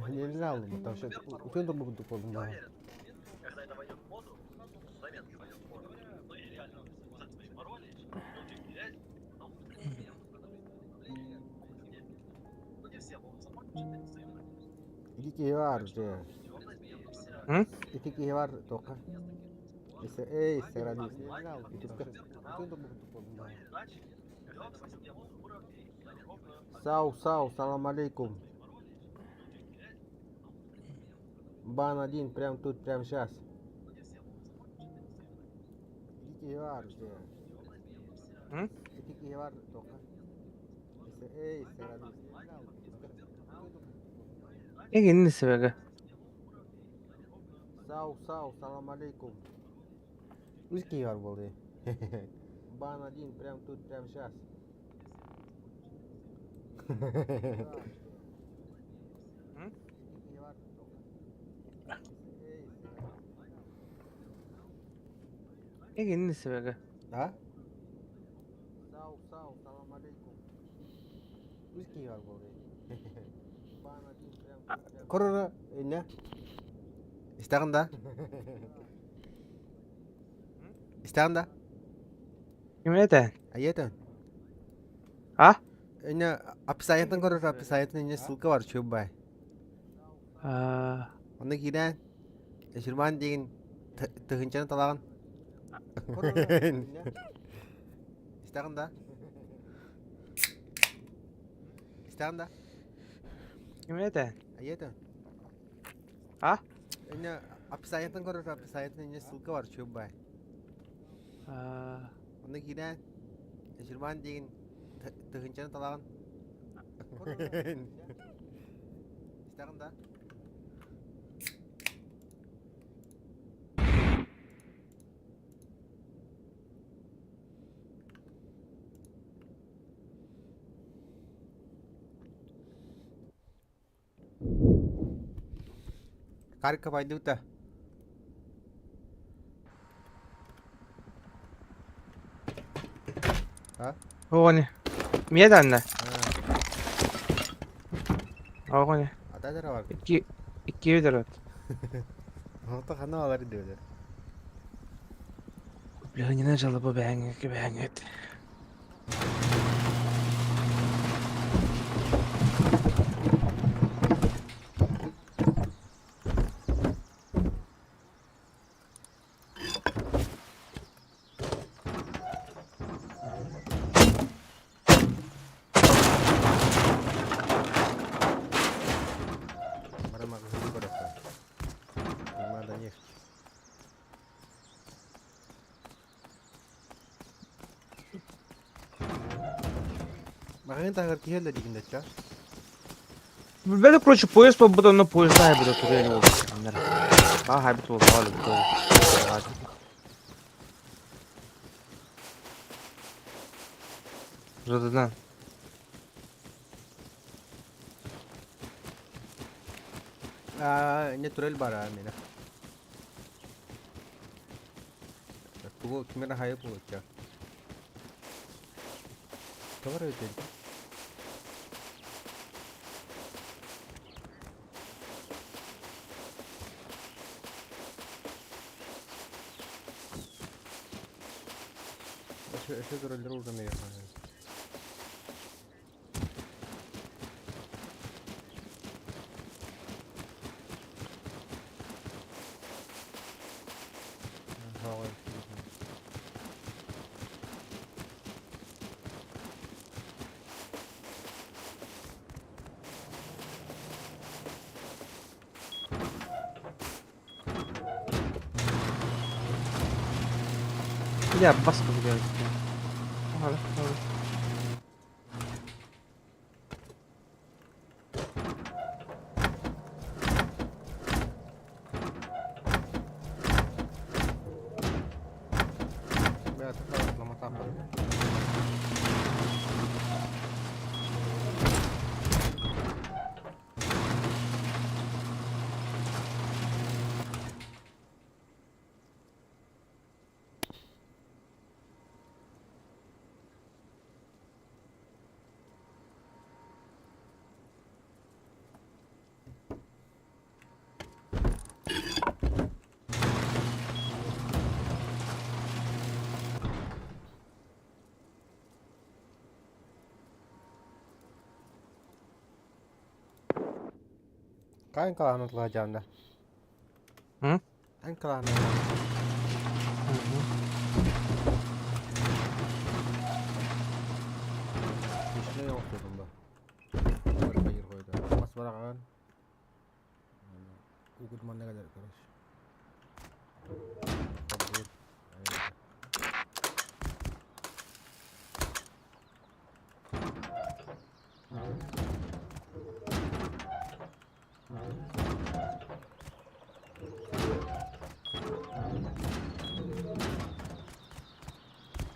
Не знал, там все утюг буду полный. Ити киһи баар дьэ. Ити киһи баар туохха? Эй, сэрани. Ютубка. Сау, сау, салам алейкум. Бан один, прям тут, прям сейчас. Ити киһи баар дьэ. Ити киһи баар туохха? Эй, сэрани. Эгинни себеге. Сау, сау, салам алейкум. Үс киһи бар буолуо. Бан один, прям тут, прям сейчас. Эгинни себеге. А? Сау, сау, салам алейкум. Үс киһи бар буолуо. Корора, инне. Истэҕин да? Истэҕин да? Ким этэ? Айетен. А? Инне описаниетын көрөр, описаниетын инне ссылка бар, чубай. А, Онно киирэн, Эширман деген тыһынчаны талаҕын. Истэҕин да? Истэҕин да? Ким этэ? Айетен. А? Инне описаниетын көрөр, описаниетын инне ссылка бар, чубай. А, Онно киирэн, Эширман деген тыһынчаны талаҕын. Истэҕин да? Карика пойду-то. А? Оҕони. Миэ данна. Оҕони. Ата бар. Икки икки өдөрөт. Ота хана алар диөлөр. Блин, жалоба бэҥҥэ бэҥҥэ. Барамагы көрөккө. Надо нефть. Маҕаһыын таһыгар киһи өллө диигин да Били, короче, поезд буолбут онно поезда айбыта турель буолбут. Баа хайбыт буолбаҕа өлбүт. Жадыдан. Аа, не турель бара мина. Тугу кимера хайы буолучча. Товар өтөн. Өссө тураллар ууран эйиэхэ. Бля, баска блядь. Ага, ага. Бля, такая намотапа. Эн кылааны тылаһдьаан да? М? Эн кылааны Мишне оҥостуотум да. Мас бараҕаҕын. Угут манна кэлэр короче.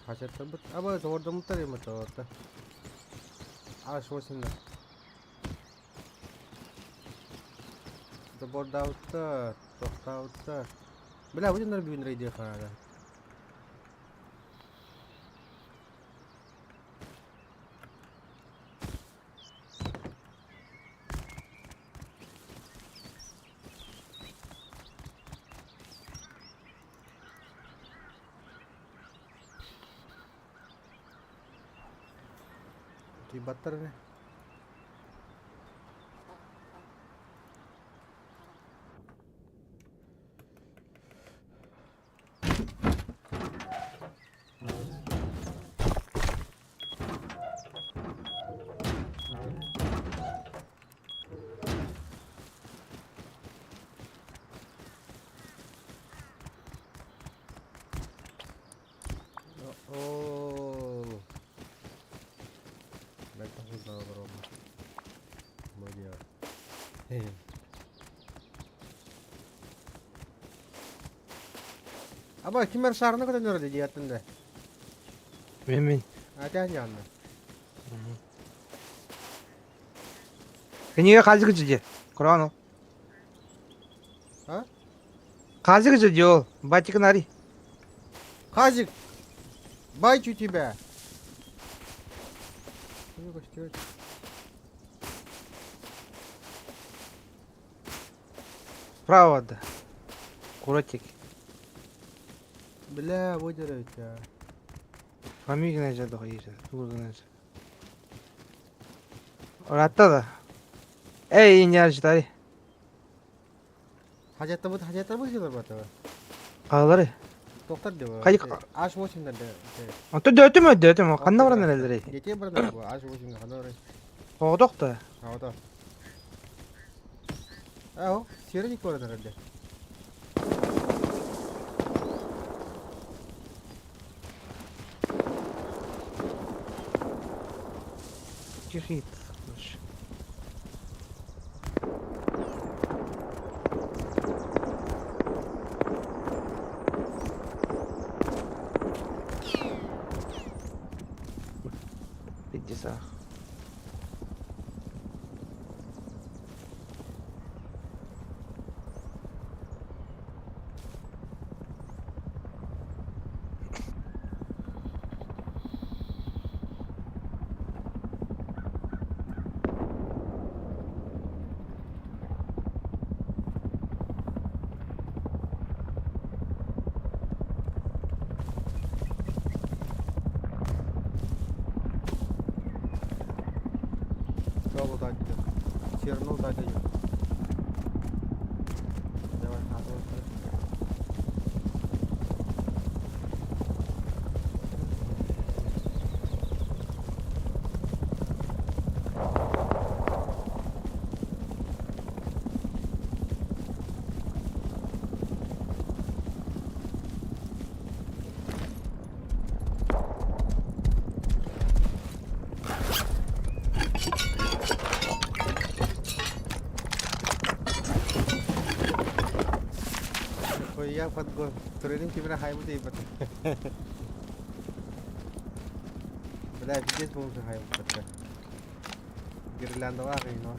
Хачаттарбыт аба сордоммуттар эми тоҕотто. Аш восемьда. Добордаабыттар, тохтообуттар. Бля, бу дьоннор бүгүн рейдиэ хаада. Тиийбаттар ини. Оо. Мэлтэх сылдьан олоробун. Молодец. Аба ким эр саарына көтөн өрө диэттин да. Мин мин. Атаан яанна. Кинигэ хаазыгы дьиэ. Коран ол. А? Хаазыгы дьиэ ол. Батикын ари. Хазик! Байт у тебя! Справа да. Куротик. Бля, выдеру тебя. Фамилия же доҕо тугунан. Ыраатта да. Эй, иньяржытари. Хажаттабыт хажаттабыт сылар Хаалары. Доктор деп. Хайык- Аш 8 да. Онто дөтүм дөтүм. Ханна баран эрэллэрий? Детей баран бу аш 8 ханна баран. Тоҕотох да. Ата. Аho, сиэрэ баран эрэллэр. Кихит. Пятьдесят. Голову дать идет. Все равно дать идет. Давай, на, давай, давай. Я подгон. Турелин кимре хаймы дейбет. Бля, пиздец болушу хаймы бітті. Гирляндалар но.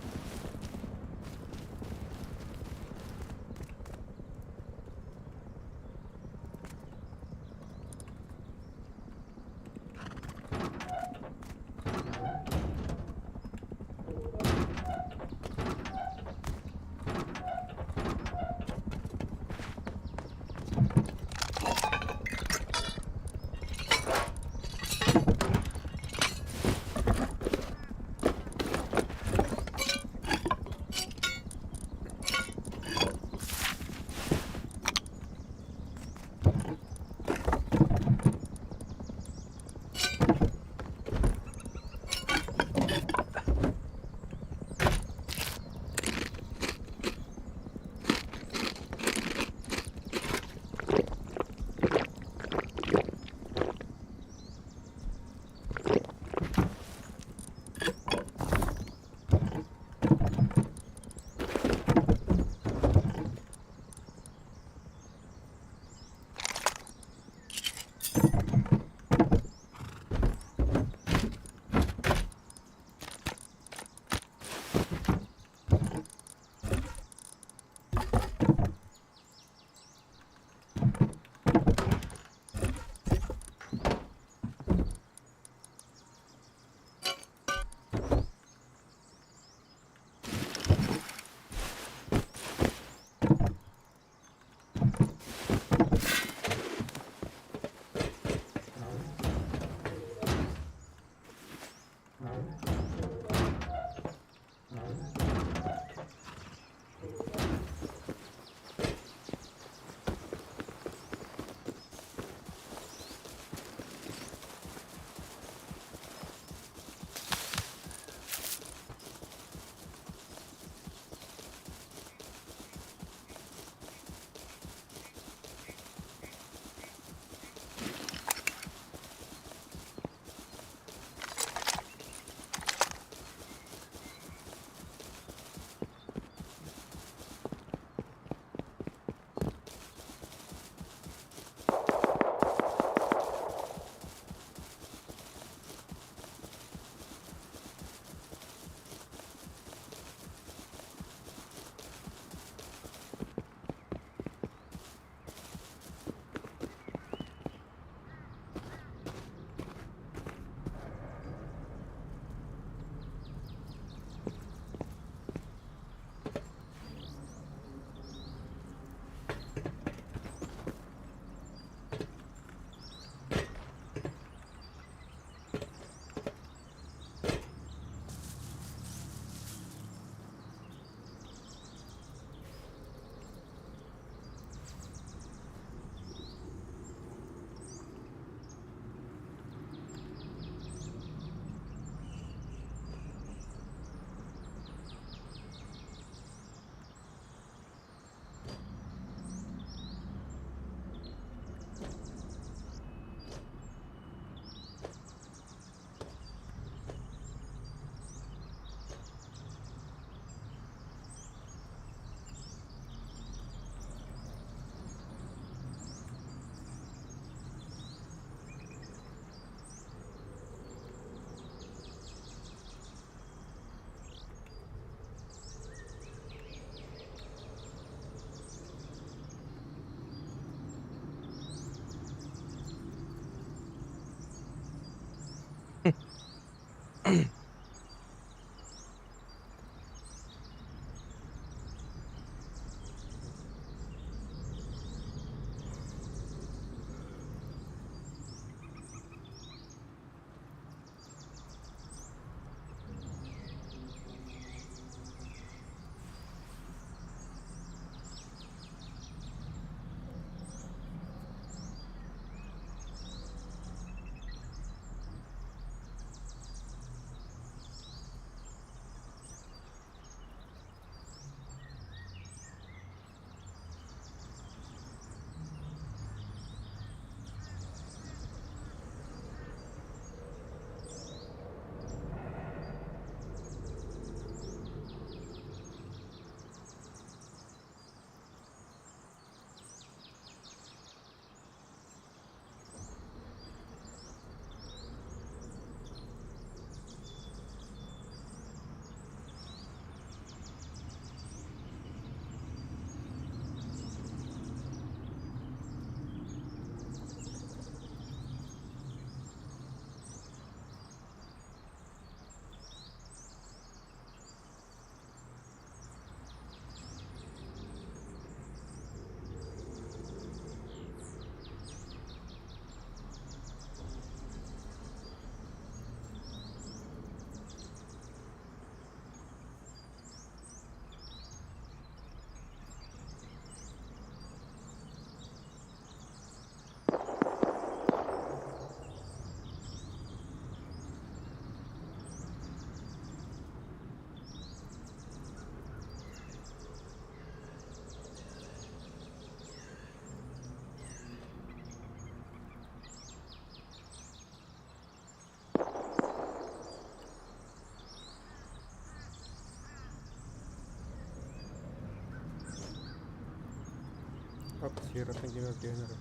Сиэраттан кимэр түһэн эрэр.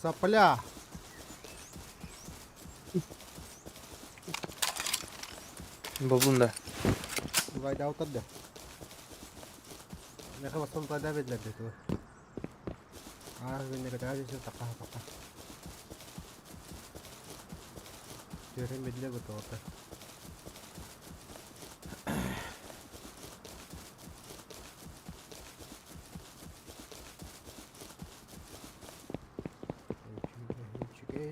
Сопля! Буллун да. Вайдаутар да. Меха бастан тайда бедлер деді. Аа күннэ көтөҕө дьэ таққа таққа. Түөрэн биллэ бытоҕото. Үчүгэй, үчүгэй.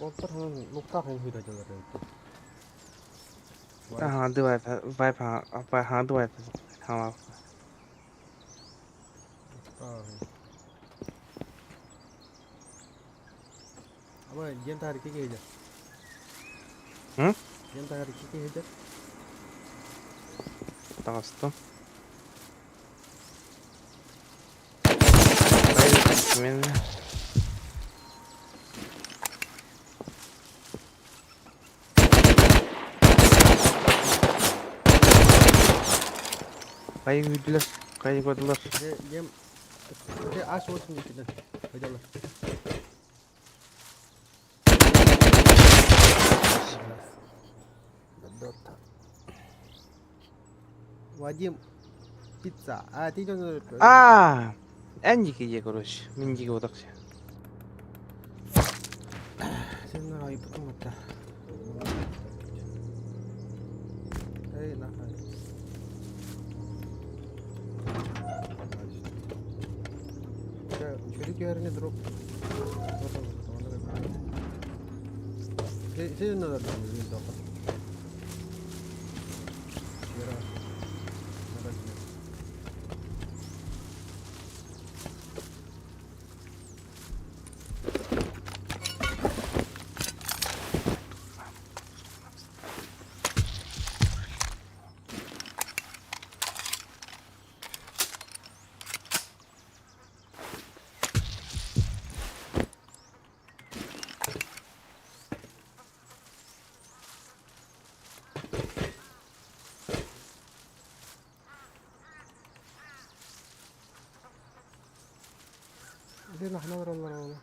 Олтар луктаах үһүрэ дьалар Хаҥарды вайп хаҥарды вайп хаҥа. Ама дьиэн таһар икки киһи дьэр. Дьиэн таһар икки киһи дьэр. Таҕыстым. Мен Кайы күйдүлэр, кайы көрдүлэр. Дьиэм ас уотун диэкинэн ыдалар. Вадим, пицца. А, ты идёшь? А, эн диэки дьиэ короче, мин диэки утах Сен айбытым это. Эй, нахай. Чүрүк түһэрини дроп. Сен надо винтовка. Вчера. Блин, ахна олороллор оҕолор.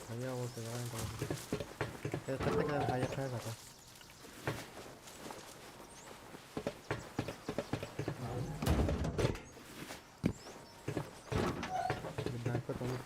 Хайа ол тэбэҕин тоҕо Хатта кэлэн хайа хайа бата. Бырдаакка тоҥук.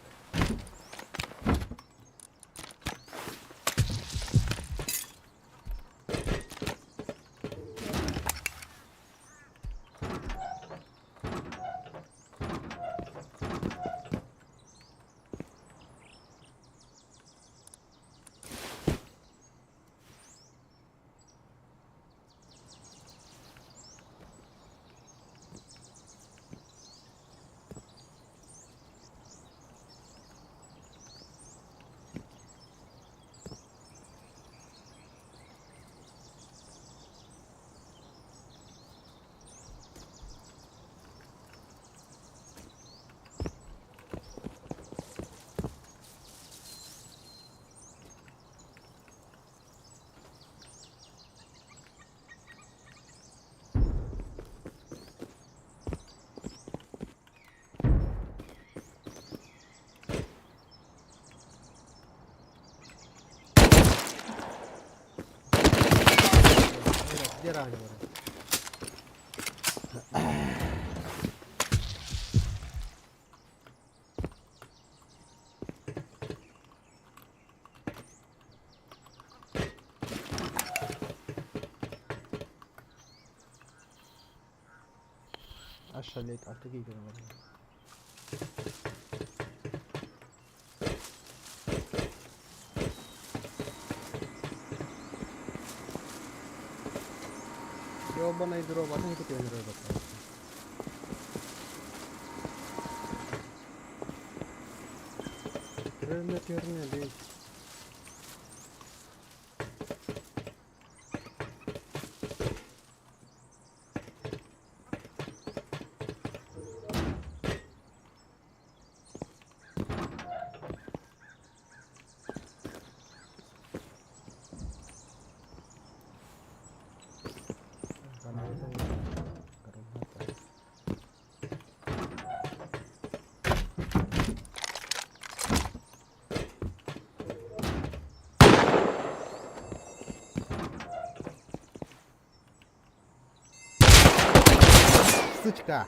Ёбаный дроп, атын күтүөн робот. Көрүнэ көрүнэ дей. Сучка!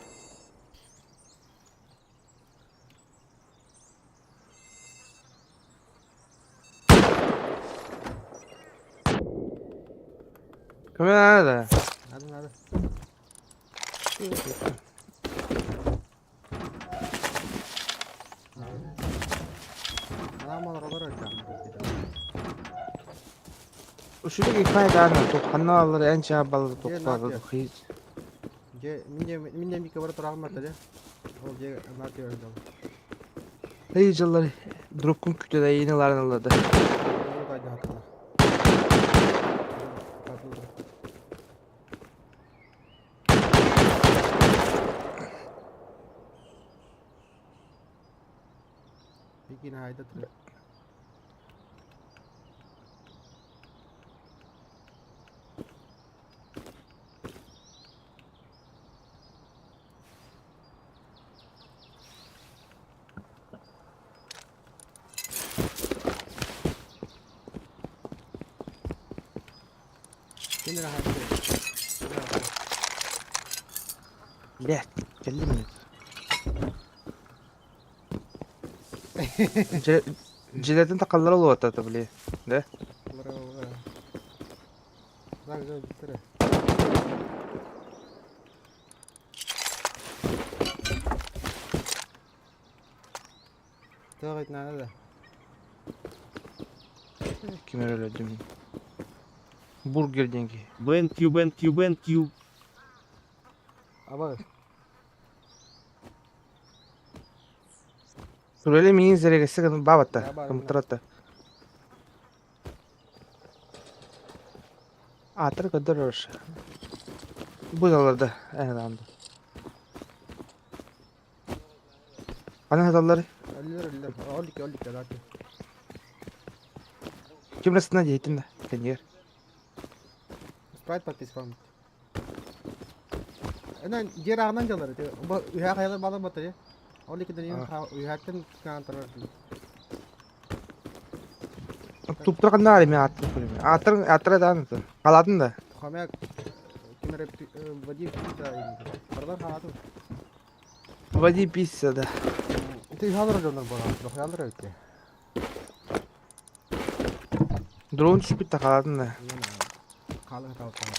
Көмө наада. Надо, надо. Үчүгэй файдааны тухханна аллар эн чаабаллар тухпалар хиз. Мине микробар тураҕым барда Ол дьэ наат көрдüm. Эй дьыллар дропкун күтэ да иини ларын ыллады. Блядь, кэллим. Дьилэтин тақаллара олуота били. Да? Тоҕо наада да. Ким эрэ өлөрдүм. Бургер диэн киһи. BenQ BenQ BenQ. Аба. Турели миин зэрэгессе гын бабатта. Кымтыратта. Аатыр көрдөр Бу даларда эн Ханан сыталлар? Өллөр өллөр. Олик олик алаты. Ким расына диэтин да кэннигэр. Спрайт подпискаламмыт. Эн дьиэр ааҕынан дьаллар ити. Бу үһээ хайалар баалар батарыйа. Ол икки дэнийин үһээттэн каантарар. Туптар ханна ари мен аттын көрүм. Аттар аттара даан Халатын да. Хомяк ким эрэ Вадим пицца Бардар халатын. Вадим пицца да. Ити үһээ олорор дьоннор буолан, дохуялар эбит. Дрон түспүт да халатын да. Хаалын хаалсан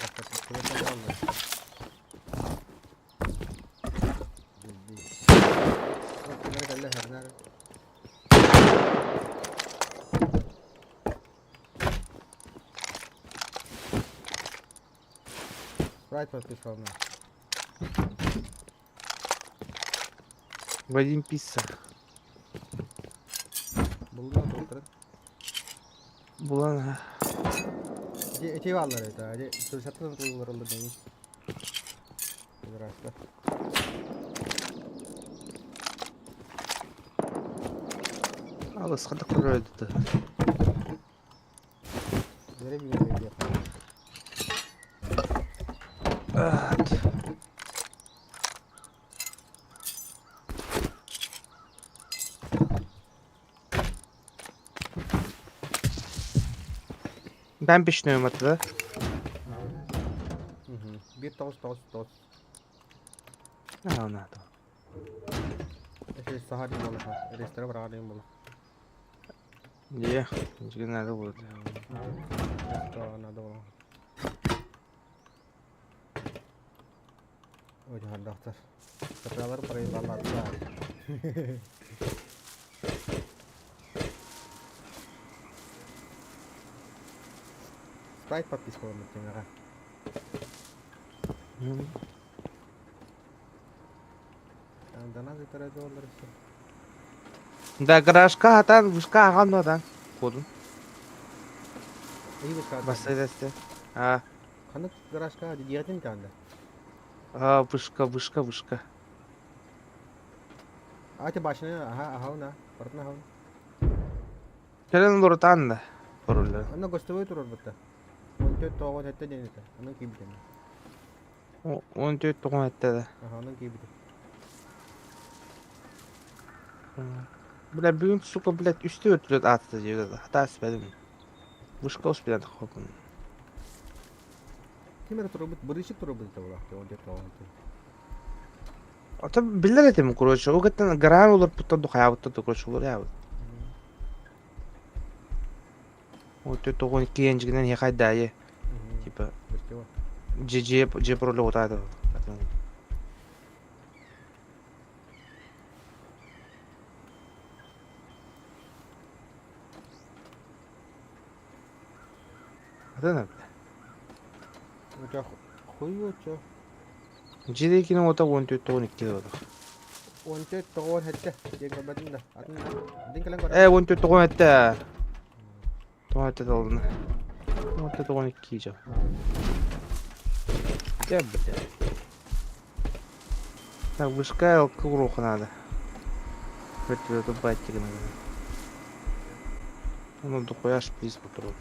Спрайт подписал на. Вадим пицца. Булдун толтырын. Булан Эти бааллар это. Эти сатан куллар дейин. Здравствуйте. Алыс хата көрөдү. Зря Ben pişniyorum atıda. Bir toz toz toz. Ne anladım. Эти сахар не было. Ресторан брали было. Е, nerede bu? Ресторан надо было. Ой, доктор. Сапралар проебала. Спрайт подписка вам от Да, гаражка атан, вышка ағам да Кодун. Басайдасты. А. Ханык гаражка диятин канда. А, вышка, вышка, вышка. А те башня, ага, ага, на, портна ага. Телен лоротан да. Пароль. Ана гостевой турор бутта. Он тет тоҕо этте диэн этэ. Онон киирбитим. 14 тоҕо этте да. Аха, онон киирбитим. Бля, бүгүн, сука, блядь, үстü өртүлөт аатта диэбит. Хата спедим. Вышка успедан хопун. Ким эрэ турбут, бырыычык турбут этэ буолаах, он тет тоҕо этэ. Ата биллер этим, короче, ол кеттен гаран олар путтан духаябыттан да, короче, олар ябыт. Вот это он киенжигинен хайдайы. Типа, же же же пароль отады. Ата бля. Хуй очо. Жидекини ота 14 12 ота. 14 тоҕо этте. Диэн көрбөтүм да. Атын дин кэлэн көрө. 14 тоҕо этте. Тоҕо этте долуна. 14 12 жо. Я, бля. Так, вышка куруха надо. Вертолету баттик надо. Ну, дохуя шприц патрон.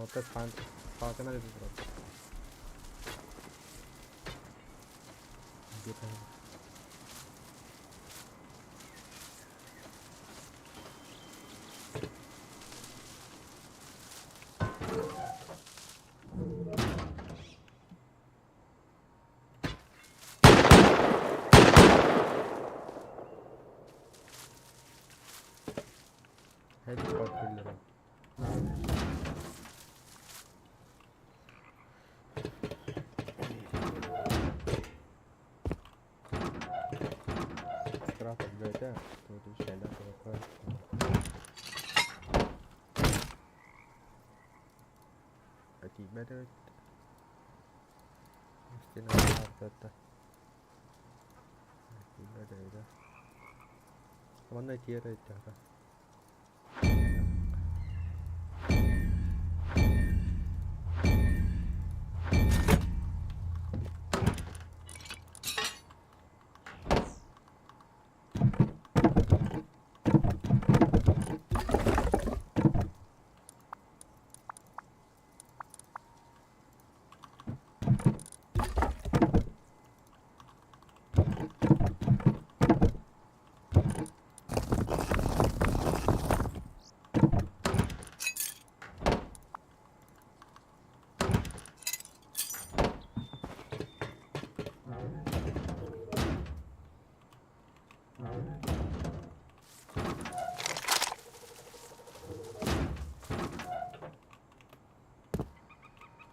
Вот это фан. Фанка надо брать. Где-то. Headshot killer. Билбэт эбит. Стена Билбэт эбит. Манна итиэр эйтэхэ.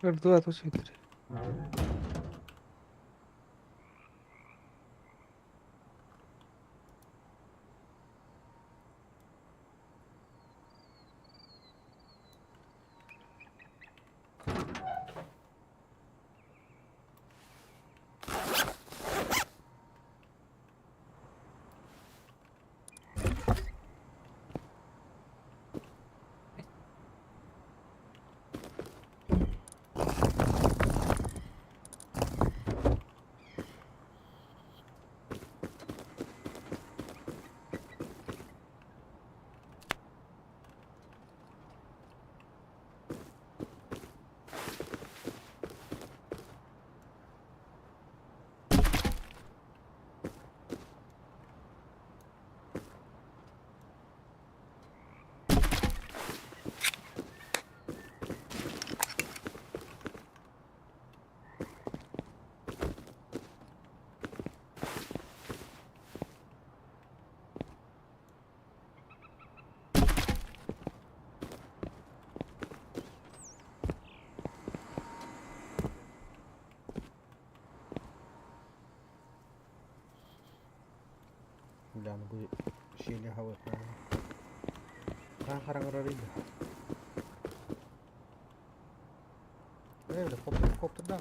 Өрдуга тус иттер. Бля, бу щели хабыттаан. Хаан хараҥарар да. Э, бля, коптер, коптердаах.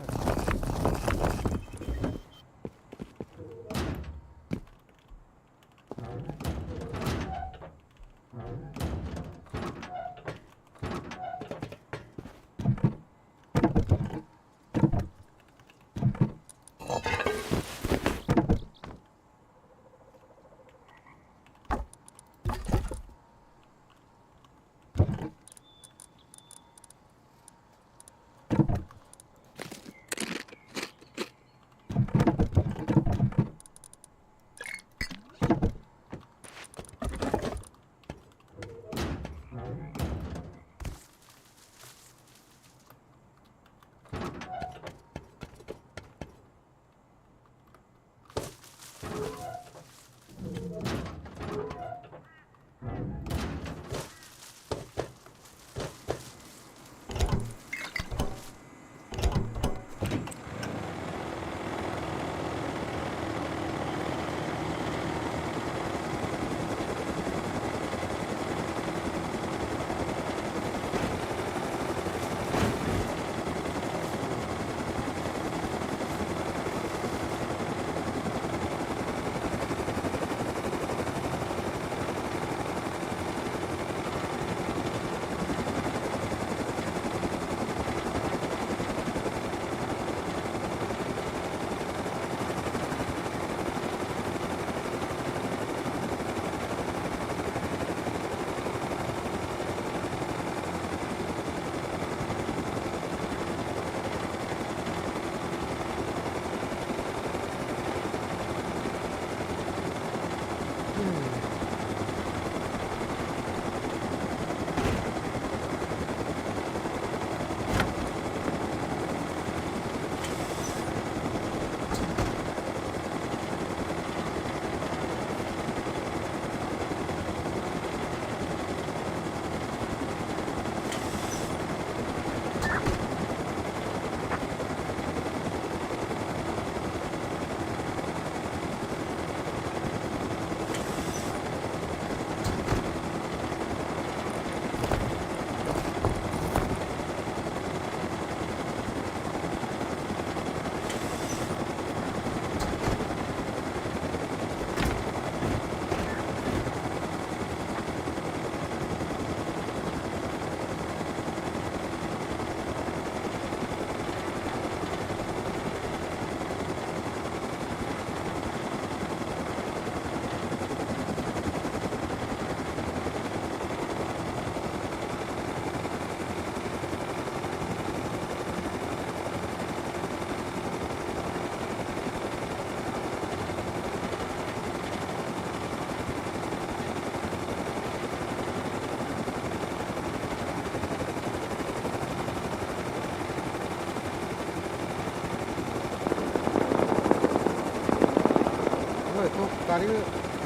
Старый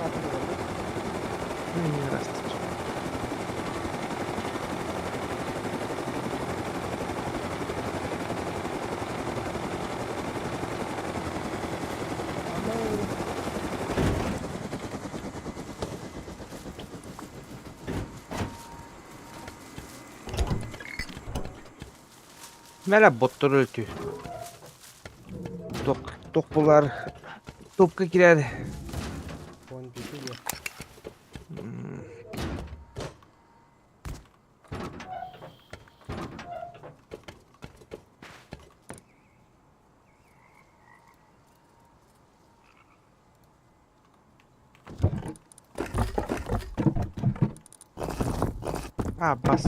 атын Мэлэ боттор өлтүү. Тох тох булар топка кирэр. Вон пиши. А, бас.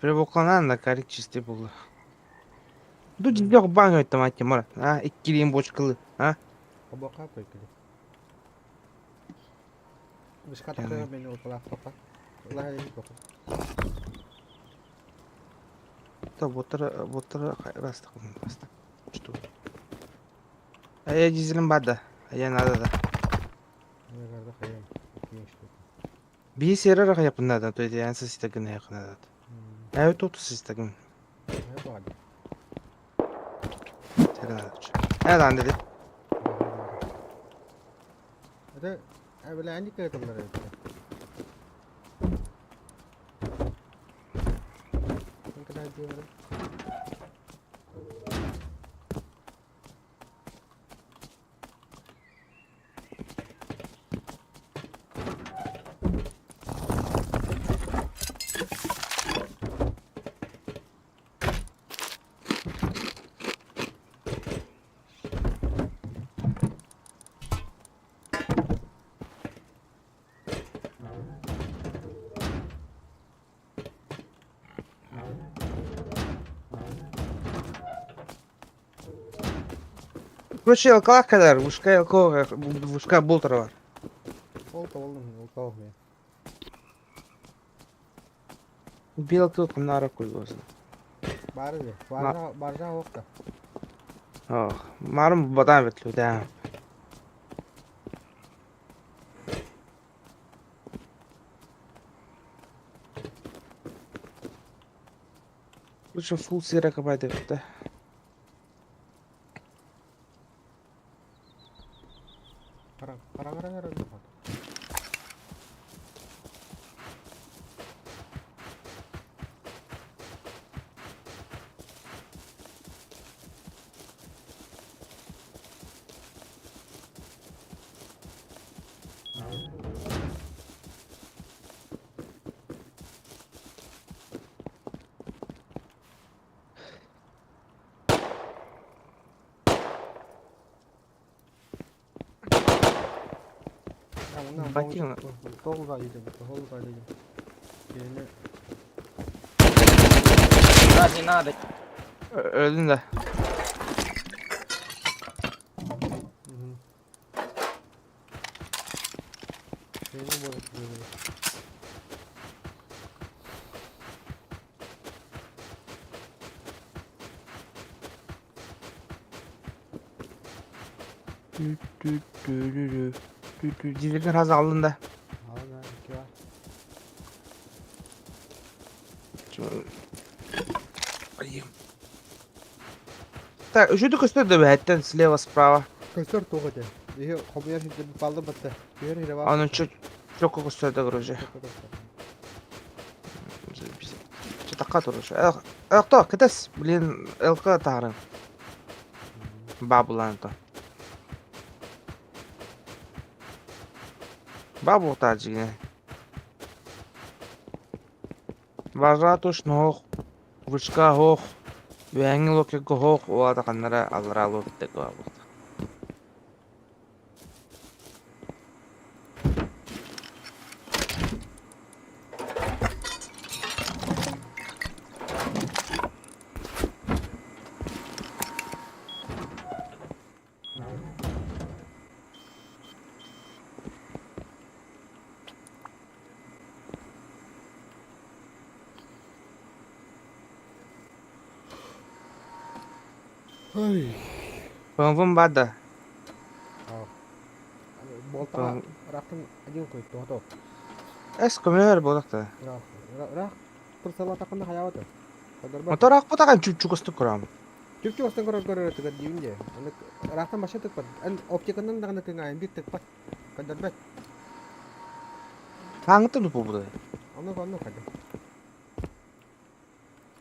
Прибукланан да карик чистый буолла. Ду дьиҥнээх баан өттө мара, а иккилиин буочкалы, а? Обока көйкүлү. Бискатта мен укалаах папа. Лаһай папа. Та буттара буттара раста баста. Что? А я дизелем бада, а я надо да. Биһи сиэрэр аҕыйахпын то эн сыстагын эйэххинэ Эбит туту сыстагын. Ээ dedi. Это эбэлээнник кыаталлар эбит. Короче, алкалах кэлэр, вышка алкоголь, вышка болтар бар. Ол тоболдум, ол тоболдум. Белка кымнара куйгозна. Бары же, баржа, баржа оқта. Ох, марым бадан бетлю, да. Лучше фул сыра кабайды, да. Қара, қара, қара, қара. Ботинок. Тоғызға дейді, тоғызға дейді. Кейіне Да, не надо. Öldün de. Кейіне болады. Дизельдің разы алдын да. Алына, екі бар. Так, үшүді көстөрдө бэттен слева справа. Көстөр тоғы де. Ехе, хомуяр хинде балды батты. Күйер хире бар. Onun çok çok көстөрдө короче. Чатакка турur. Эх, то, кетес, блин, ЛК тарын. Бабулан то. Бабу тажигне. Бажа точно хох, вышка хох, вәңи локе хох, оада каннара алра локте бабу. Бомбум бада. Болтаға рақтың один қойып, тоғытау. Эс көмөр бодакта. Рақ, тұрсала тақында хаябаты. Мотор ак ботаган чүп-чүгөстүк көрөм. Чүпчү бастан көрөр көрөр тыгар дейін де. Аны рақтан баша тыкпат. Эн оптиканан дағаны кыңайын бир тыкпат. Кадырбат. Таңытын тупу буду. Аны аны кады.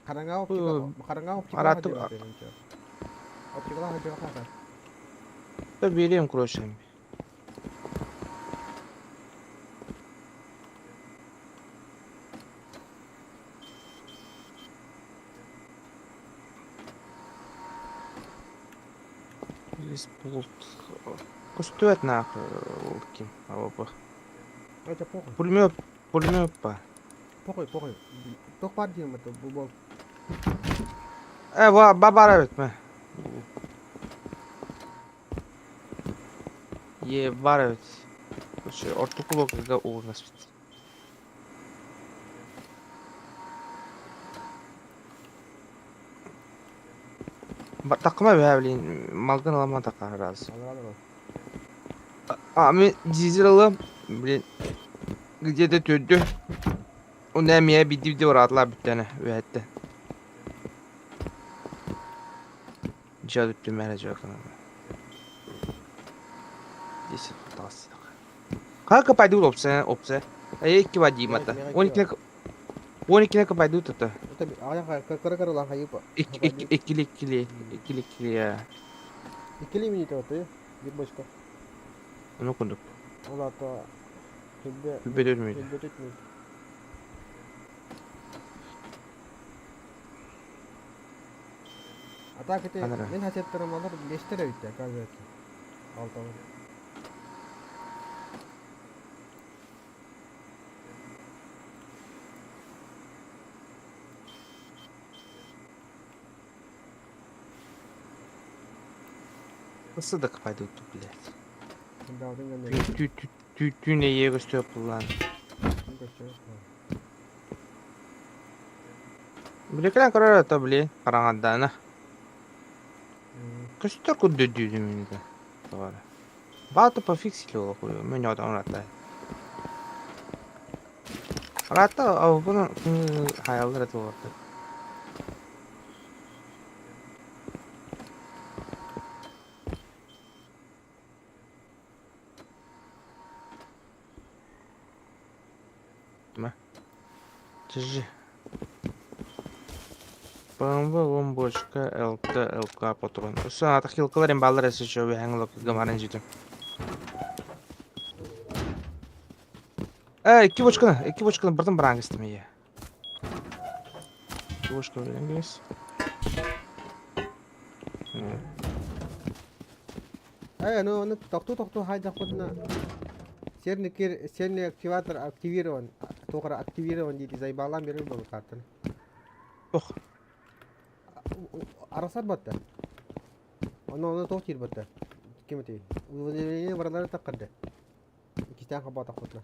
Қараңа оптика, қараңа оптика. Оптикала хажыға қара. Да берем, короче. Здесь болт. Көстүөт нах ол ким. Абы. Это похуй. Пулемет, пулемет па. Похуй, похуй. Тоқ бар деймін это бұл бол. Э, ва, бабара бит ме. Е, бар бит. Короче, ортокулок га уурнас бит. Такыма бә, блин, малгын алама така раз. Алыр алыр ол. А, мен дизель алам, блин. Где-то төрдү. Онно эмиэ биирдии ураатылар бүттэне үөһэттэн. Дьиэ бүттүм эрэ дьиэ Десять Как пойду опция, опция. А я икки Вадимата. Он икки пойду то. Кыра кыра хайыпа. Икки иккили иккили иккили иккили. Иккили минут ты, bir бочка. Ну кундук. Ол ата Хүббе Хүббе мүнүүтэ. Хүббе мүнүүтэ. А так это мен хасеттарым алар бештер эбит оказывается. Алталар. Nasıl da пойдут, блядь. Түүн эйиэ көстүө буллаан. Били кэлэн көрөр ото били хараҥардаана. Көстөр курдук дүүнү тоҕо Баата пофиксили олохую мен отон рата. Рата абына хаяллар это олорду. Держи. БМВ бомбочка ЛТ ЛК патрон. Өссө ата хилкалар эмбаллар эсэ чөбү хэҥ гамаран житим. Икки бочканы быртын бараан кистим ийэ. Икки бочка билэн кис. Ну, ну, тохтуу хайдахпытына серный кир серный активатор активирован. Тоқара активирован дейді зайбалан берер бұл картаны. Ох. Арасар батта. Оны оны тоқ тир батта. Кем өте? Уведомление баралары таққырды. Икистен хаба тақпытына.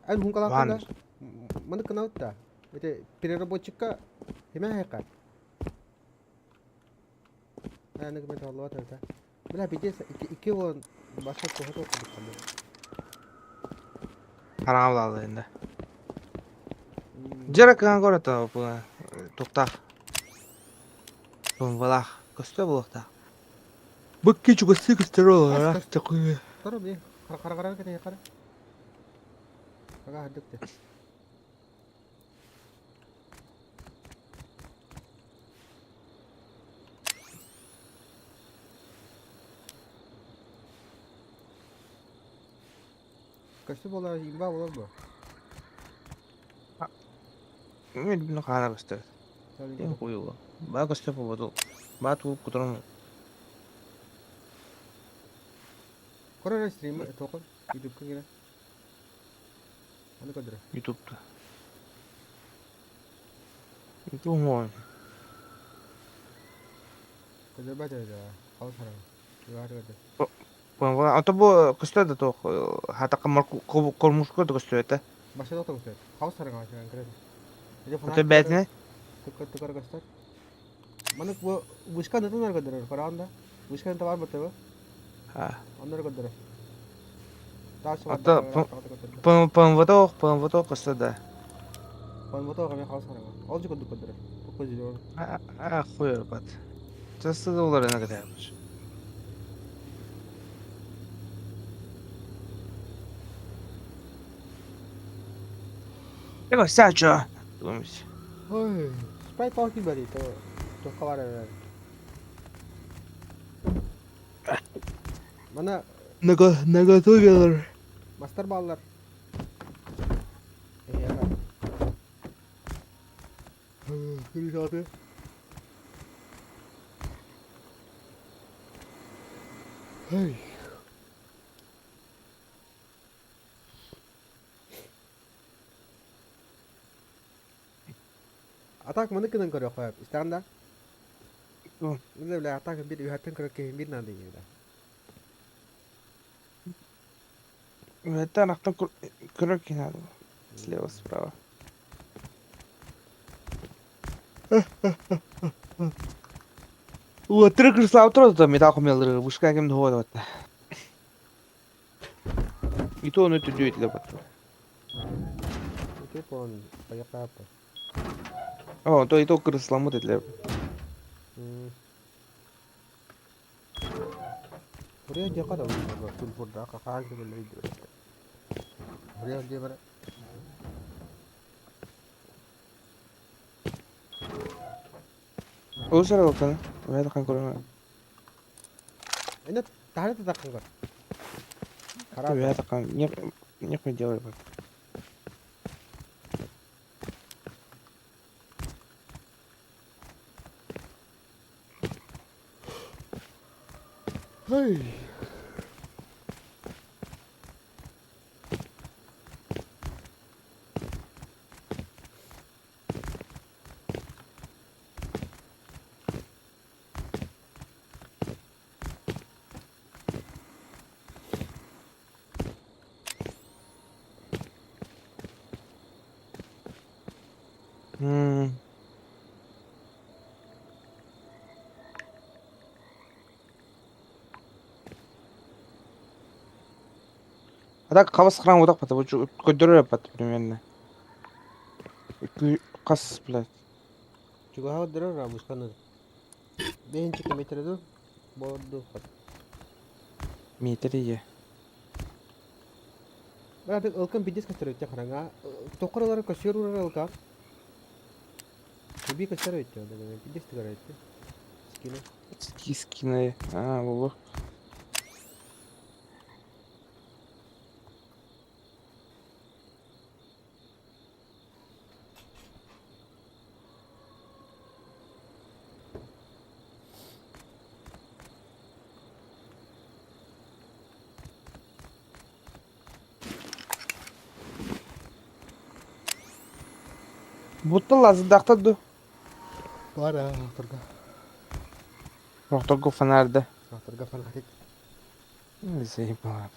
Эн хункалақында маны кынаутта. Это переработчикка хеме хайқар. Аны кем алла та. Бля, пиздец, икки вон башка тоға тоқ қалды. Хараҥа булаалы енді. Жара кыган көрөтө бу туктах. Бумбалах. Көстө булуктах. Быкки чугасы көстөр олар. Такой. Тора бе, қара қара қара кете қара. Ага хадыкты. Көстө болар, имба болар бу. Мен бүнү хаана көстө. Тем хуйло. Ба көстө болду. Ба туып кутурун. Көрөр стрим тоқы YouTube кире. Аны көдөрө. YouTube'да. YouTube мой. Көдөр бата да. Хал саран. Югары көдөр. Ото бу көстө да тох хата камар кормушка да көстө это. Баша доктор көстө. Хал саран ачан кирет. Ото бәтне Тыкыр тыкыр көстөр. Маны бу вышка нытын көдөр. Караганда. Вышка бар бата. Ха. Аннары көдөр. Таш Ата ПМВ ПМВ көстө да. ПМВ каме хал саран. Ол жы көдөр көдөр. Токко жи. А хуй бат. Часы олар эне кете. Эго сачо. Думаешь. Ой, спрайт палки бери, то то бар. Мана Наготовилар. мастер баллар. Э, Күрүш Эй. Атак маны кынан көрө кояп. Истаганда. Биле биле атак бир үһәттен көрө кеһин бир нады да. Это нахтан көрө надо. Слева, справа. Уотыр кырсла отырды металл комелдыр вышка кем вот. И то ону түдү этиле баттар. Ити пон поехапа. О, то и то кырысламмыт этиле. Buraya ne kadar var? Sul burada kakan gibi leydi. Buraya diye böyle. Ол саралканы. Вайда хан көрөмө. Эне тахары да кангар. Хара. Вайда хан не не делай. Hey. А так хабас храм утак бата көдөрөр бат примерно. Кас, блядь. Чугаха дырар рабушканы. Бейінчі метреду борду хат. Метр ие. Брат, ылкын пиздец көстөрөттө хараңа. Токоролары көсөр урар ылка. Уби көстөрөттө, пиздец тыгарайтты. Скины. Скины. А, болу. Бутта лазы ду. Бара, ахтырга. Рохторго фонарда. Ахтырга фонарик. Заебала.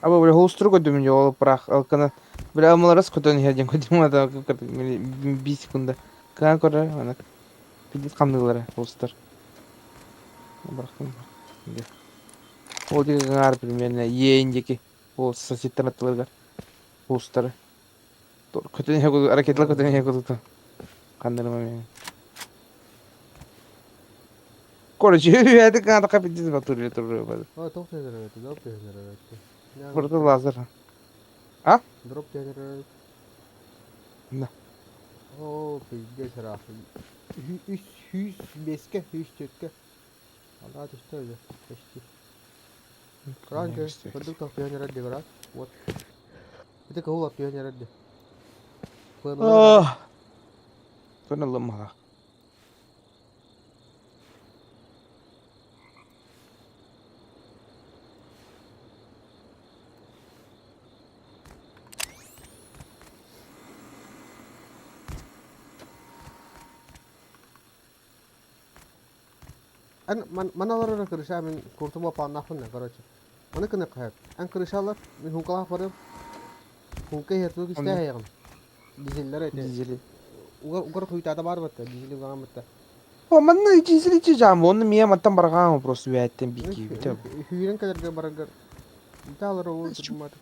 Аба бля холстру көдүм жол прах алкана. Бля амаларас көтөн херден көдүм ата 5 секунда. Кан көрө ана. Пиздец камдылары холстер. Бырактым. Ол деген ар примерно еендеки. Ол соседтер аттыларга. Холстары. Көтөн херден ракеталар көтөн херден. Кандырма мен. Короче, это когда пиздец батурли туру. О, тоқ тезерәтті, дроп тезерәтті. Burada лазер. Дроп тезерәтті. На. О, пиздец раф. Үш, үш, беске, үш, төртке. Алла түсті өзі, почти. Раньше, продукт пионера деград. Вот. Это кого пионера де. Sonra lımma. Эн маналары крыша мен куртума паннахын, короче. Оны кыны кайып. Эн крышалар, мен хункалах барым. Хунка херту кисте хаягым. Дизеллер эте. Дизели. Угар угар хуйтата бар батта, дизели угар батта. О, манна дизели чи жам, оны мия маттан барган просто вәттен бики. Бите. Хүйрен кадерге баргар. Талар ол турмат.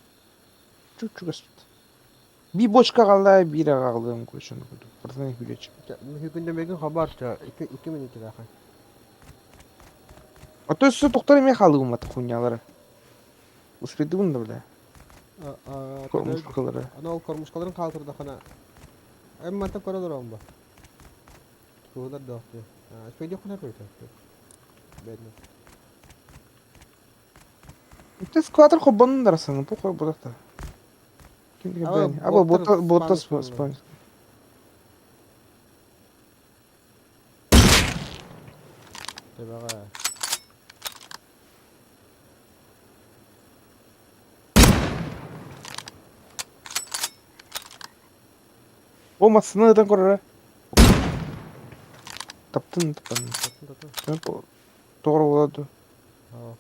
Чук-чук аспыт. Би бочка калды, бир калды, короче, оны куду. Бартан хүлеч. Хүкүндө меген хабар та 2 2 минут даха. А то сө токтор эме халыгым бат хуйнялары. Успедым да бля. Кормушкалары. Ана ол кормушкаларын калтырды хана. Эм мата көрөлөр омба. Куулар доқты. Спейди хана көйтө. Бедно. Те скватер хоббонун дарасаны, похуй будакта. Ким Аба, деген Аба боттар бота бота спам спам. Тебага. О масыны дан көрөрө. Таптын таптын. Татын татын. Doğru болады. Аа.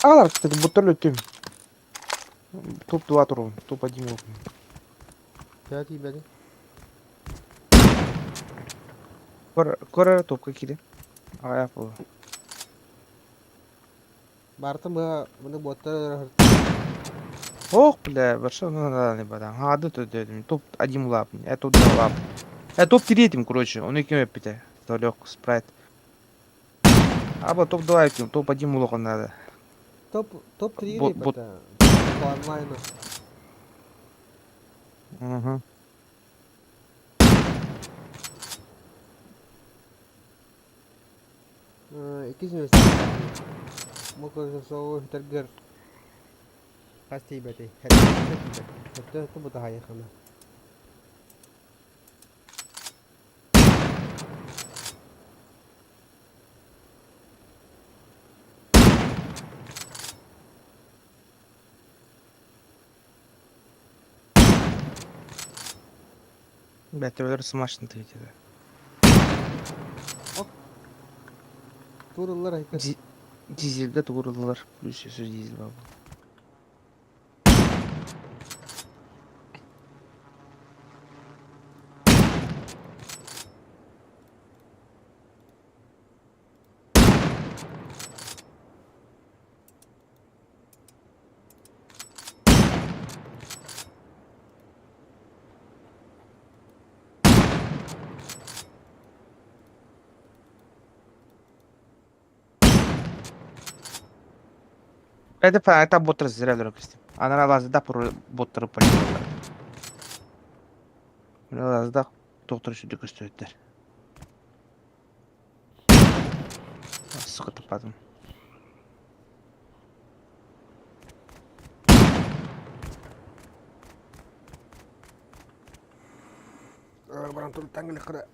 Алар, кстати, буттар өтөм. Топ 2 турун, топ 1 болдум. Тәти бәди. Көр топка киирин. Аҕыйах буолуо. Бартым быһа маны буоттар Ох, бля, вообще ну надо не бадан. Ха, да то топ один лап, я топ два лап. Я топ третьим, короче, он и кем эпите. Толек, спрайт. Аба топ 2 кем, топ 1 улахан надо. Топ топ 3 Бот, бот. по онлайну. Угу. Иккис миэстэ. Мукурсоу хитергер хас тиийбэтий? Хэттэ бутаһайыхана. Бля, смачно ты эти. Тууруллар айта. Дизельге тууруллар. Плюс өсө дизель бар. Это это боттар зря көстүм. Анан лазда боттары полициялар. Лазда доктор сүдү көстөттөр. Сука тападым. Баран туртан кара.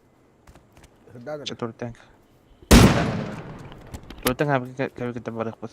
Туртан. Туртан кабы барык бут.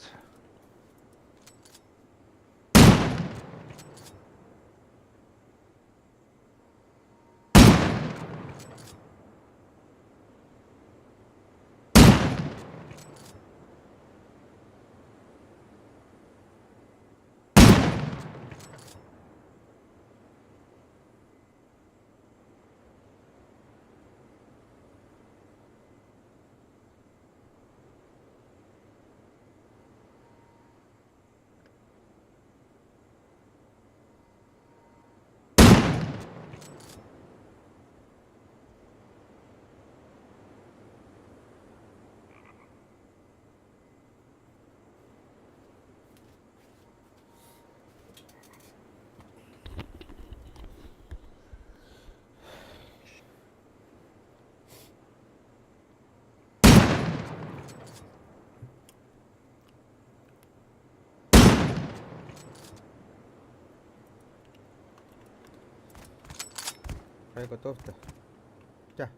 Хай готов-то.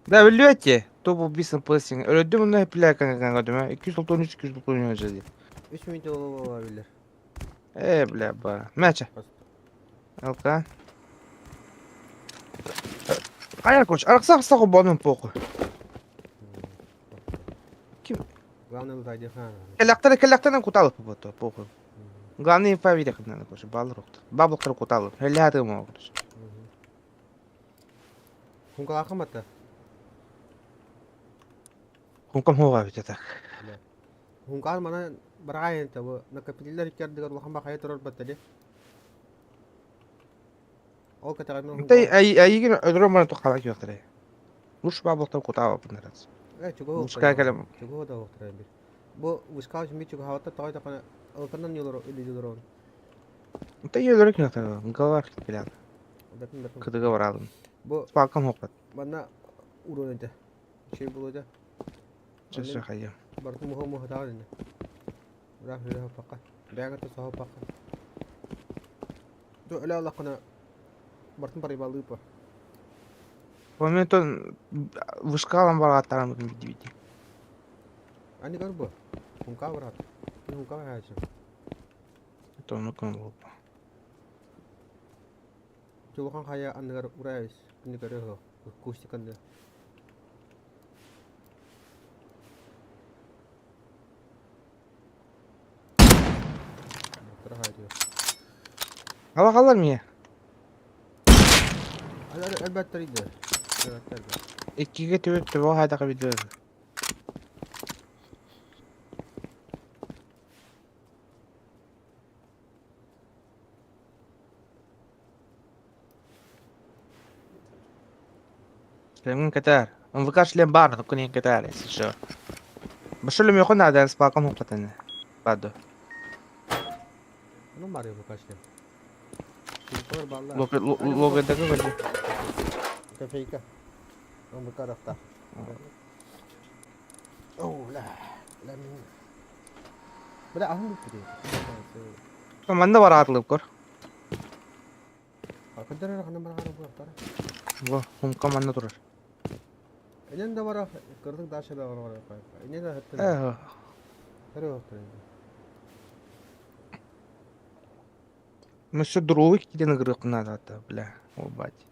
Да, өлүөте. Топ убийством плессинг. Өлөдүм мына пля каңа 293 293 диye. 3 минут olabilir. Бля, ба. Мяча. Алка. Айар короче, аракса сагы бонун похуй. Ким? Главное лутайди ха. Келактары келактардан куталып бу похуй. Главное инфа видео надо, короче, бал рокт. Баблыктар куталып. Хелле мо, короче. Хункалаха мата. Хункам хога бит так. Хункал мана бараайын табы накопителлер иккердигер улахан бахая турар баттали. Ол катаган Тай ай айгин өдрө мана тохала киоктары. Луш баблыктар куталып нарас. Чугу. Мускай калем. Чугу да октара бир. Бу вискал ми чугу хавата той такана алканан юлоро или юлоро. Тай өдрө киоктары. Голова килят. Бэтин бэтин. Кыдыга баралым. Бу Спалкам хопат. манна урон эте. Şey булуда. Чөсө хайым. Барты муха муха таа динэ. Рах рах пака. Бәгата саха пака. Ту эля лакына бартын бари балыпа. Моментон вышкалам баргаттарым види. Ани гар бу. Хунка барат. Хунка хачы. То ну кон болуп. Чулхан хая анныгар урайс. Кини көрө кустиканды. Ала калар мия. Elbette idi. Evet elbette. Иккигэ түбүт төбө хайдах эбит Шлемҥин кэтээр. МВК шлем баар, онуккун иһин кэтээр, если что. Бу шлем наада, спалкам хуккатаны. Баду. Ну бар МВК шлем. Телефон баллар. Логодака көрдө. Кофейка. МВК рафта. О, ла. Ла мин. Бля, аһын бүппүтэ. Манна бараатылып көр. Кырдырар ханна бараҕар буолтара. Бу хумка манна турар. Инен да бара кырдык дальше да барар. Инен да хаттын. Э, Хөрө оттор. Мы все дровы киден игры надо, бля, ебать.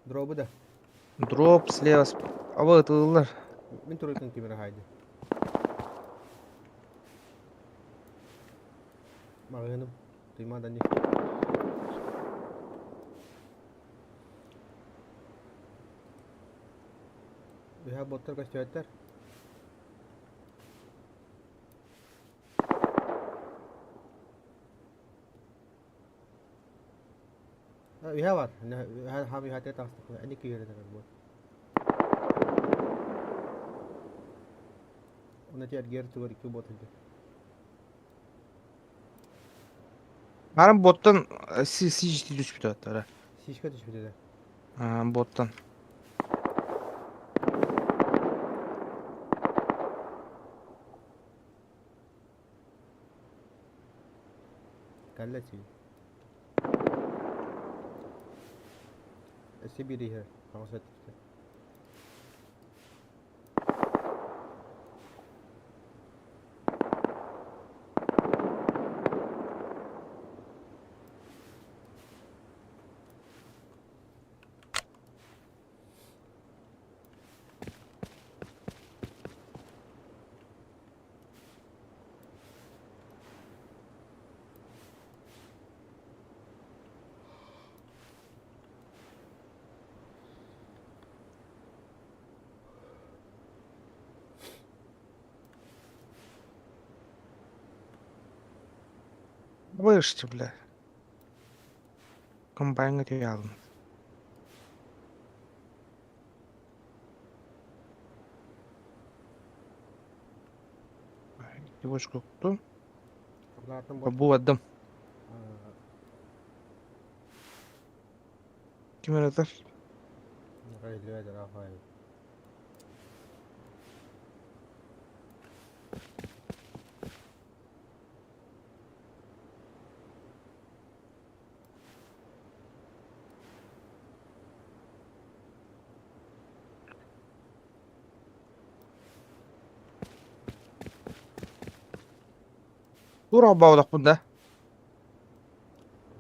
Дробы да. Дроп слева, а вот ыллар. Мин туруйтан кимere haydi. Магыным. Туймадан не. Үһэ боттар көстүбэттэр. Үһэ бар. Үһэ хам үһэ таастық. Эни күйеренер бу. Оны тергер тугар икки бот илде. Баран боттан сижити түспүт аттара. Сишке түспүт эде. Боттан. Калла си. Сибири хер. Хаңсат. Вышти, бля. Комбайн реалын. Девушку кто? Бу адым. Ким öyle? Тура баудак бunda.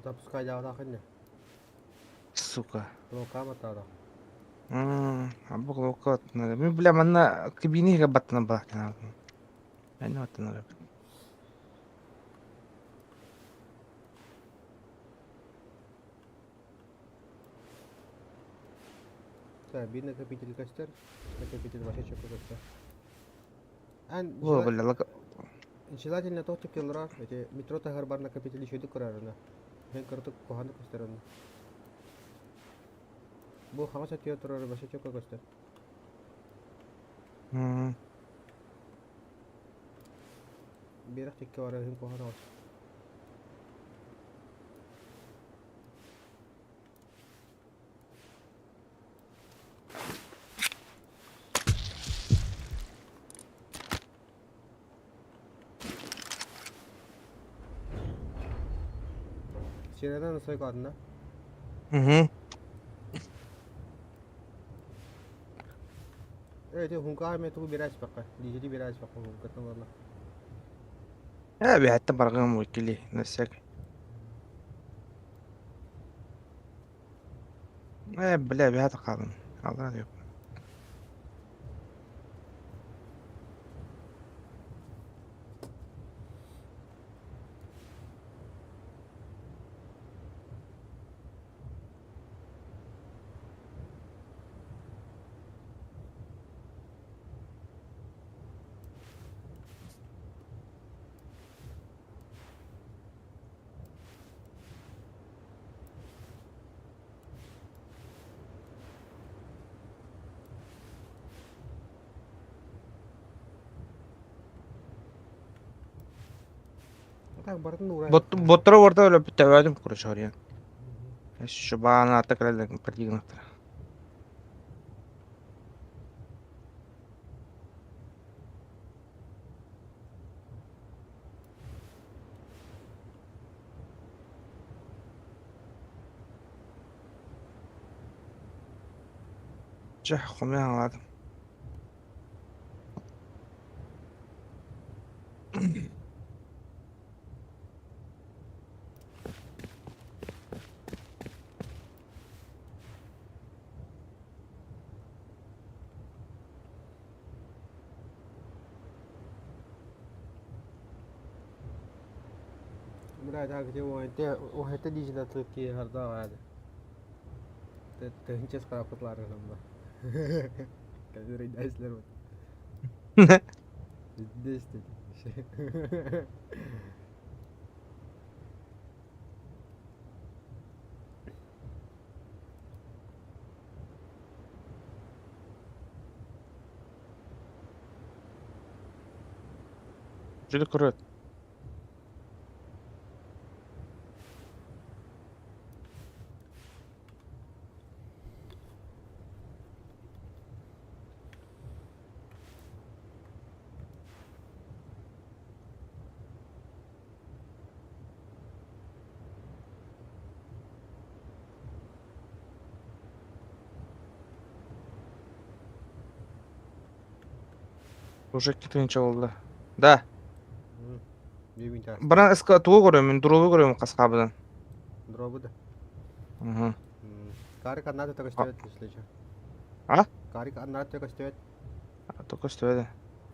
Запускай да. Сука. Локама тада. Абы локот надо. Ми бля манна кабине баттана бак. Мен оттана. Так, бир накопитель костер, накопитель вообще чөкө костер. Ан О, бля, лока. Желательно тох тип эти метро тахар бар накопитель еще кырарына. Мен кыртык коханы костер оны. Бу хама сатıyor турар вообще чөкө костер. Бирак тикке бар хим коханы ос. Сиредан сойкадына. Угу. Evet, хунка ме ту бираш бакка. Дижили бираш бакка хункатын валла. Э, бәттен барган векили, насяк. Э, бля, бәт калдым. Алла дип. Так барытын уурай. Боттара уорта өлөппүттээбэтим, короче говоря. Еще баана ата кэлэллэр кэлигинаттара. Чэ, хомуйан аҕалаатым. Бля, где уһайта диижин атылык киһи хардаах аады. Тыһынча скрапытларыһымма. Который дайслер вот. Здесь ты. Жүдө көрөт. Уже 2 тысяча буолла. Да. Баран СК тугу көрөмүн, дробу көрөмүн хасхабынан. Дробу да. Угу. Карик аннары көстөбөт если А? Карик аннары көстөбөт. Только көстөбөт.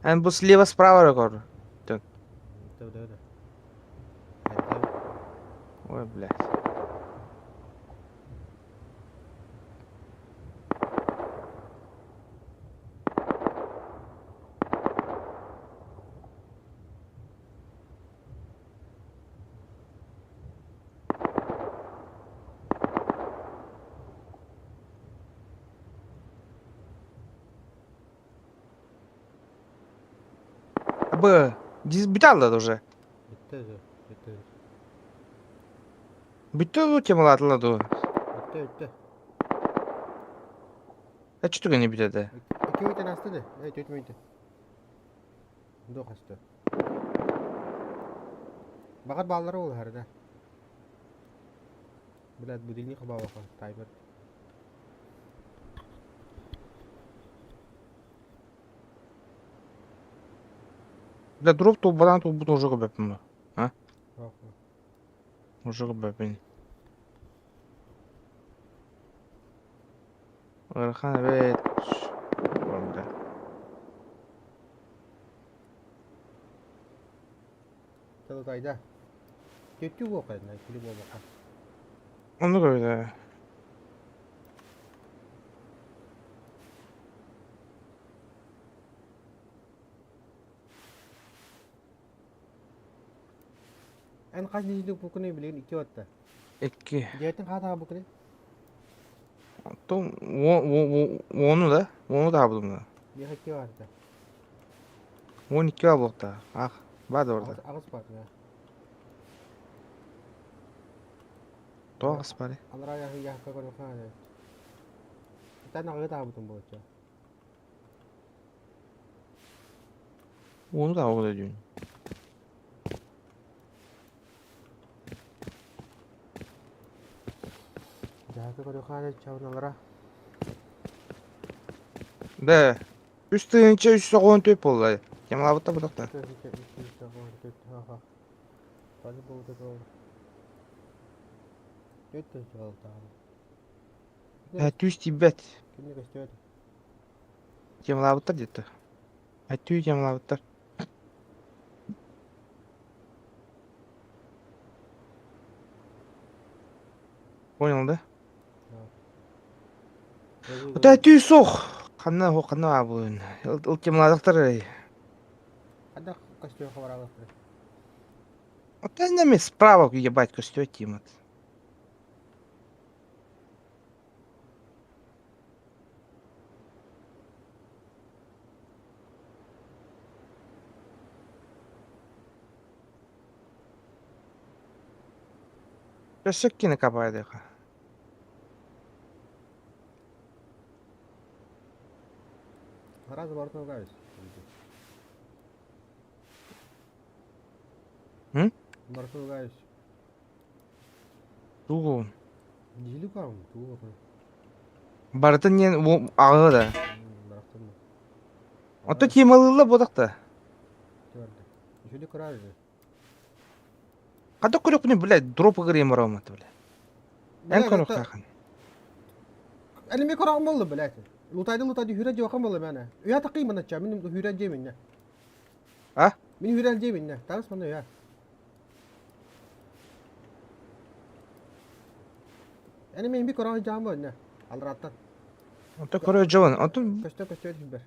Эн бу слева справа көр. Да, да, да. Ой, блядь. Б. Бүтэ уже. Бүттэ, бүттэ. Бүттэ бу темалатыла ду. Бүттэ, бүттэ. А что не бүтеді? 2 минуттан асты да. Эй, 4 минут. Ду хасты. Багат баллары ол харда. Блядь, будильник бабаха, таймер. Бля, дроп тулбадан тулбут уже көбөппүн. А? Уже көбөппүн. Ыарахан эбит. Бля. Тыл кайда? Төттү буокайна, кили буолбаха. Ону көрдө. Эн хас диждик букуны билигин 2 отта. 2. Диэтин хаатаға букуны? Том ону да? Ону да булдум да. Биха 2 барда. 12 болуқта. Ах, бар орда. Агыс бар я. Тоғыз бар. Алра я я көрө хаана. Тан агы таабытым болчу. Оны да оғда дейін. Жака көрө хаана чабыналара. Да. Үс тыгынча үс соғын төп болды. Темалабытта бұдақта. Ә, түс тибет. Кимни көстөбөт? Темалабыттар деді. Ә, түй темалабыттар. Понял, да? Вот это сух. Қанна хо қанна абуын. Ыл темаладықтар. Ада көстөбө хабаралыктыр. Вот это справа ебать костё тимат. Өссө кини капаадыха. Сразу барытын угаюсь. М? Барытын угаюсь. Тугу? Дьили угаҕын, тугу угаҕын? Барытын диэн аҕыа да. Барахсан да. Ото темалыылла буолах да. Үчүгэй кыраары же. Хата көрөхпүнэ, блядь, дроп ыгырыйан бараммат, бля. Эн Блядь, это... көрөхтаахын. Эн эмиэ көрөҕүн буолла, блядь. Лутайды лутайды хүрэ дьиэхин буолла мээнэ. Үйэ тақыймын ачча, мин хүрэ дьиэм иннэ. А? Мин хүрэ дьиэм иннэ. Тарас манна үйэ. Эн эмиэ би көрөҕүн дьаам буолла иннэ. Алраттан. Ото көрө дьон, ото Көстө көстө түһүбэр.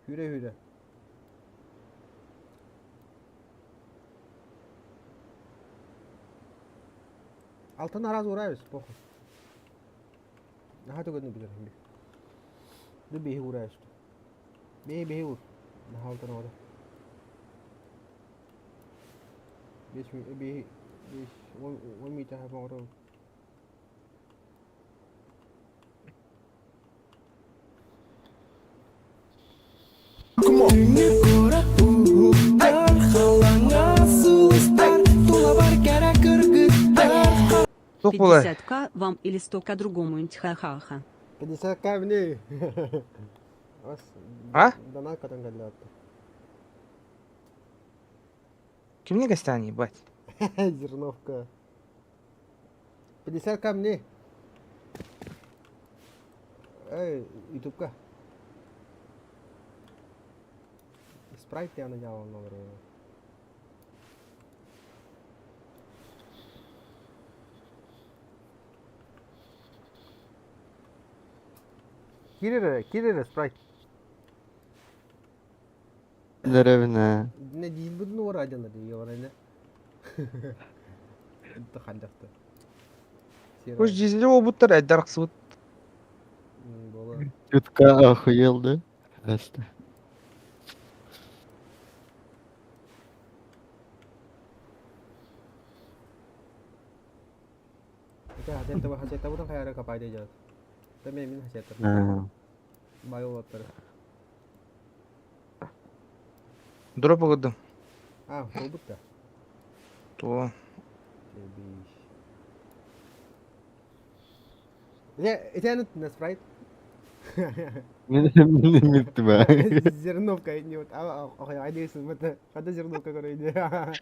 Хүрэ-хүрэ. Алтан араас уурайбыз, похуй. Наһаа түгэнник билэр иһин. Ду биһи уурайбыз. Биһи биһи уур. Наһаа алтан оҕото. Бес биһи бес он он миитэ оҥоробут. Туох буолай? 50к вам или 100к другому ха-ха-ха. 50к мне. А? Донат катан кэллэ Кимни гостяне, ебать? Зерновка. 50 камней. Эй, ютубка. Спрайт я нанял номер. Кирер, кирер, спрайт. Деревне. Не диилбитин уораадьалар дии Хандахта. Уж дизели буолбуттар эдэр арахсыбыт. Буола. Чутка охуел, да? Просто. Хасета хайара капайда жат. Та мен хасета. Бай олаттар. Дроп ыгырдым. А, болбут да. То. Это на спрайт. Мен Зерновка не вот, а а Хада зерновка короче.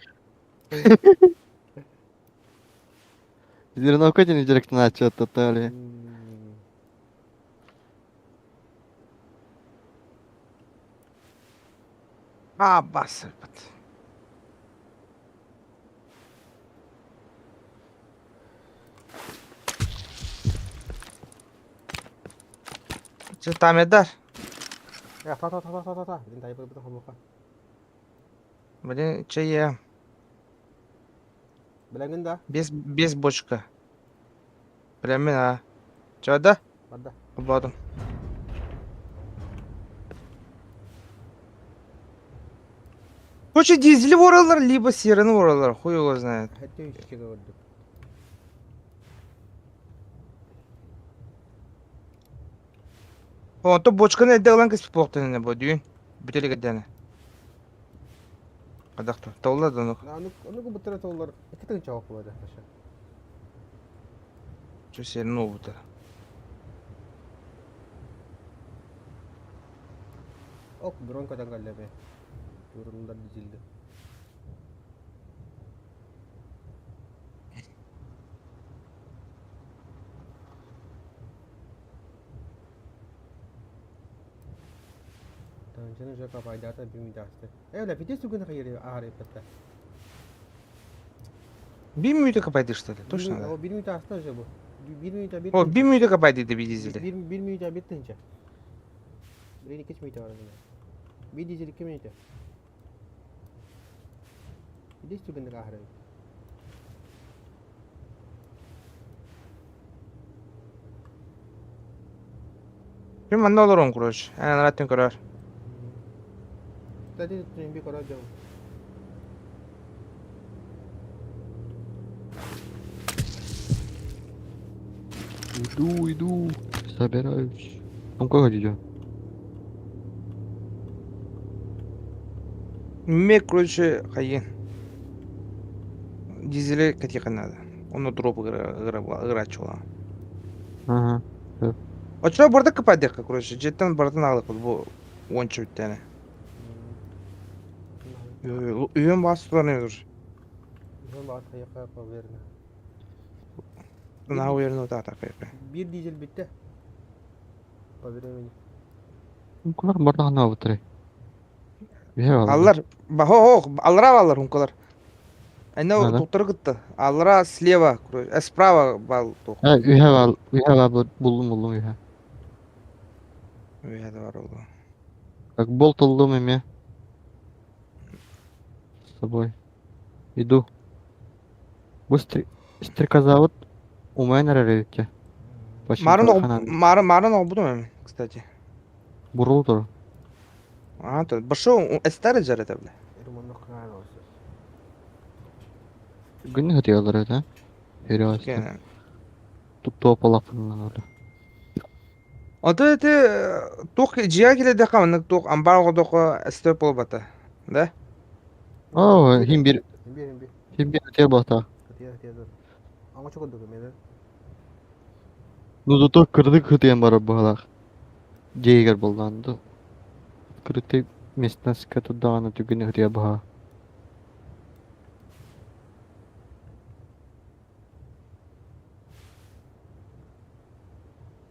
Зерновка не директна что-то то А, бас. Чэ, тамедар. Я та та та та та та. Блин, дай бы хомуха. Блин, че я Билэҥҥин да? без без бочка. Прям мен а. Че да? Барда. Обладым. Короче, дизели воралар, либо серыны воралар, хуй его знает. Хотя еще говорю. О, то бочканы эрдэ ылан кэспит бу дүйүн. Бүтэлик эрдэни. Хадахта. Толла да ну. Ну, ну бутыра толлар. Эки чавак болады. Чө серин обута. Ок, бронкадан галлеме. Турундар дизелди. Танчаны жака пайдата бимидасты. Э, ла, фитес түгін хайыр ары патта. Bir мүйтө капайды что ли? Точно да? О, bir минут аста уже бу. Bir минут bir. О, bir мүйтө капайды bir дизели. Bir минут bir тынча. Bir iki минут var. Bir dizel 2 минут. Фитес түгін ахыры. Ким манна олорон короче. Эн араттын көрөр. Кстати, би короче. Иду, иду, собираюсь. Ну как идёт? Мне, короче, хайын. Дизели кэтиэхэ наада. Онно дроп ыгырааччылаах. Ага. Оччоҕо барда кыпайдыахха, короче, дьиэттэн барытын аҕалыахпыт бу уонча бүттээнэ. Үйэм баас тутан өр. Үйэм баас хайаха поверно. Наһаа уверенно утаатахха. Биир дизель бүттэ. По времени. Кулар бардаҕына бутары. Аллар, бахо, аллара баллар ункалар. Эне туктары кытта. Аллара слева, справа бал тух. Үһэ бал, үһэ бал буллум буллум үһэ. Үһэ да бар oldu. Как болт уллум эме. С собой. Иду. Бу стрекоза умайан эрэр эбит Марын марын марын олбудум эми, кстати. Бурул тур. А, то башу эстер жарата бля. Күн хатыялар это. Серьезно. Тут топ алапыннан орда. Ото эти тух жия келе хамнык тух амбар годоко эстер болбата. Да? О, хим бир хим бир хатыя бата. Аңа чокодук эме Ну зато кырдык хатыян бар баалах. Жейгер болланды. Открытый местностька туда түгүн хатыя баха.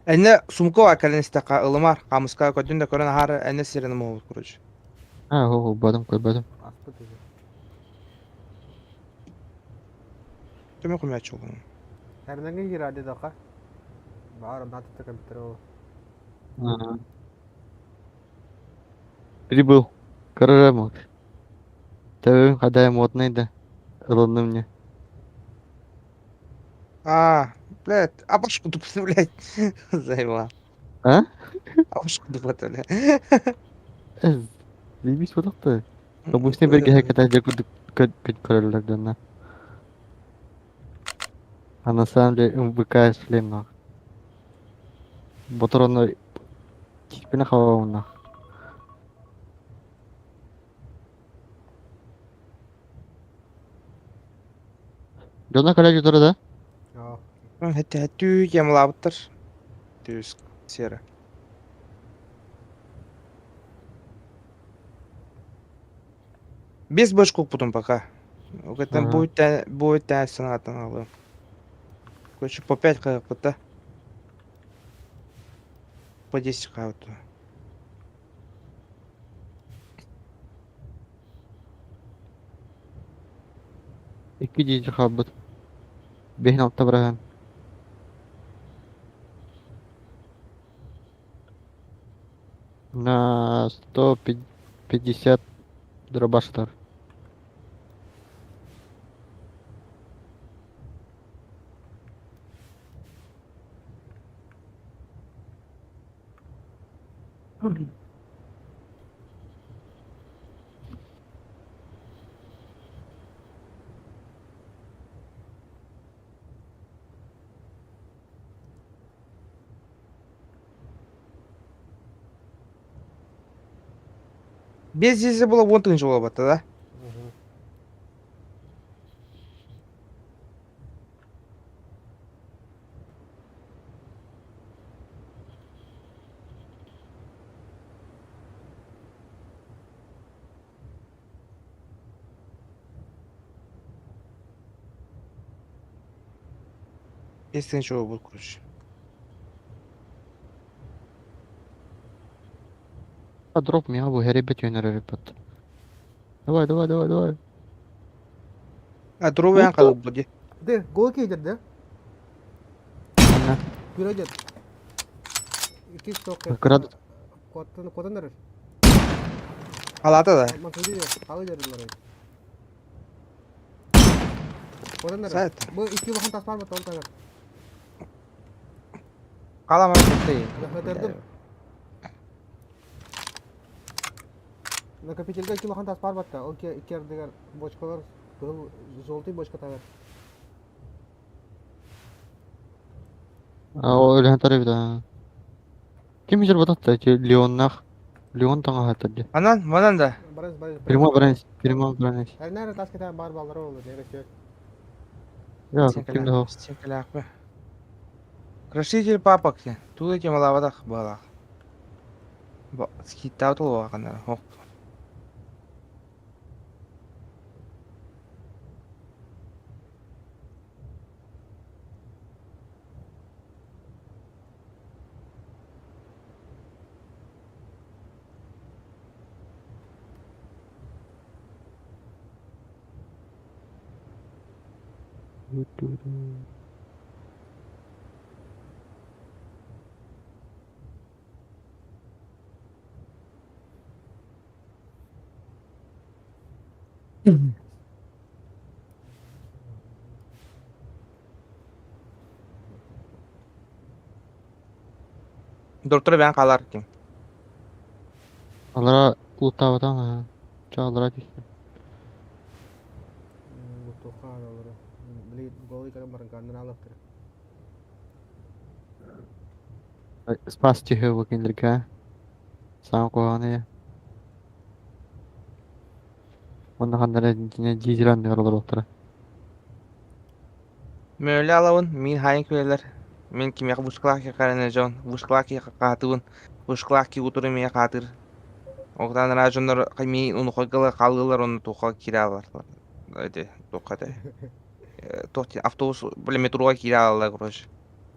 Эне сумка акален истака ылымар, камыска көдүн да көрөн ахар эне сирени могут короче. А, хо, бадым көрбөдүм. Аспыт уже. Төмө кумячы болду. Эрнеге киради дака. Бар натыта компьютер ол. Прибыл. Карарамок. Тәбем хадай модный да. Ылынны мне. А, блядь, абашку туп, блядь, заебал. А? Абашку туп это, бля. Заебись вот так-то. Обычно берге хаката жакуды көрөлөрдөн. А на самом деле МВК шлем нах. Ботроны кипене хавауна. Жона кале жүтөрө да? Хәтте хәттүү ямлабыттыр. Түс сера. Без башку потом пока. Ага. Будет будет санатан алым. Короче, по 5 кп По 10 кп. Икки дии хаалбыт. Биэһин алта быраһан. На 150 дробаштар. Без здесь было вон тынчы болобатта, да? Без тынчы болот, короче. А дроп меня бу хэрибет өнөр бат. Давай, давай, давай, давай. А дроп ян калып буди. Де, гол кейдер да? Анна. Күрөдер. Ики сток. Кырады. Коттан коттан дер. Алата да. Ман сөйдө, калы дер. Коттан дер. Сайт. Бу ики бахан тас бар бат ол тагар. Калама кетти. Рахмет Накопительге ики бахан тас бар батта. Ол ки икер дегер бочкалар кызыл желтый бочка тагар. А ол өлөһөн эбит аа. Ким үчүр бататта эти Леоннаах. Леон таҥаһа дии. Манан, манан да. Барыс, барыс, Прямо бранец, прямо бранец. Эрнер тас кетен бар баллары oldu. Neresi yok. Я, ким да Стенкалаах. Краситель папок те. Тулы темалавадах балах. Скиттау толуағанар. Хоп. Доктор ben kalar kim? Алара ултаабатан аа. Чаалара түстэ. Мутуха алары. Били голый карам баранкандан алып кир. Спас тихе кинилергэ. Саҥа куһаҕаны. Онно ханна эрэ дизель анныгар олоруохтара. Мөөлө алабын, мин хайын күлэлэр. Мен кимиэхэ вышкалаах карана дьон, вышкалаах хаатыбын, вышкалаах утуру миэ хаатыр. Октан ра дьоннор ми унухагала халылар оны туха киралар. Эти туха те. Тух автобус бля метроға киралар, короче.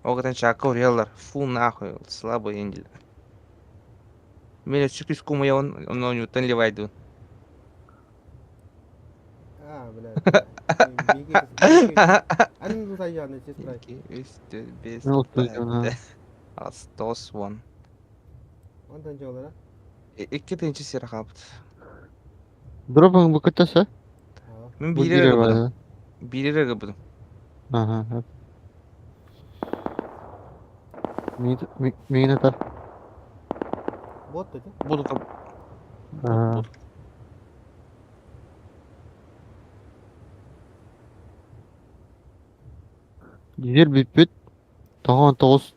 Октан чака уреллар. Фу нахуй, слабый энди. Мен сүкүс кумуяун, оны нютан левайдун. А, бля. Ан таяны сестра. Бес, Мен ултуйдун Астос вон. Онтон жолара. Икки тынчы сир хапт. Дробың бу көтөсө? Мен Бу бири дире гыбыдым. бар. Бири гыбыдым. Аха. Мин атар. Бот dedi. Буду Аа. Дизель бүппүт. Тоҕон тоҕус.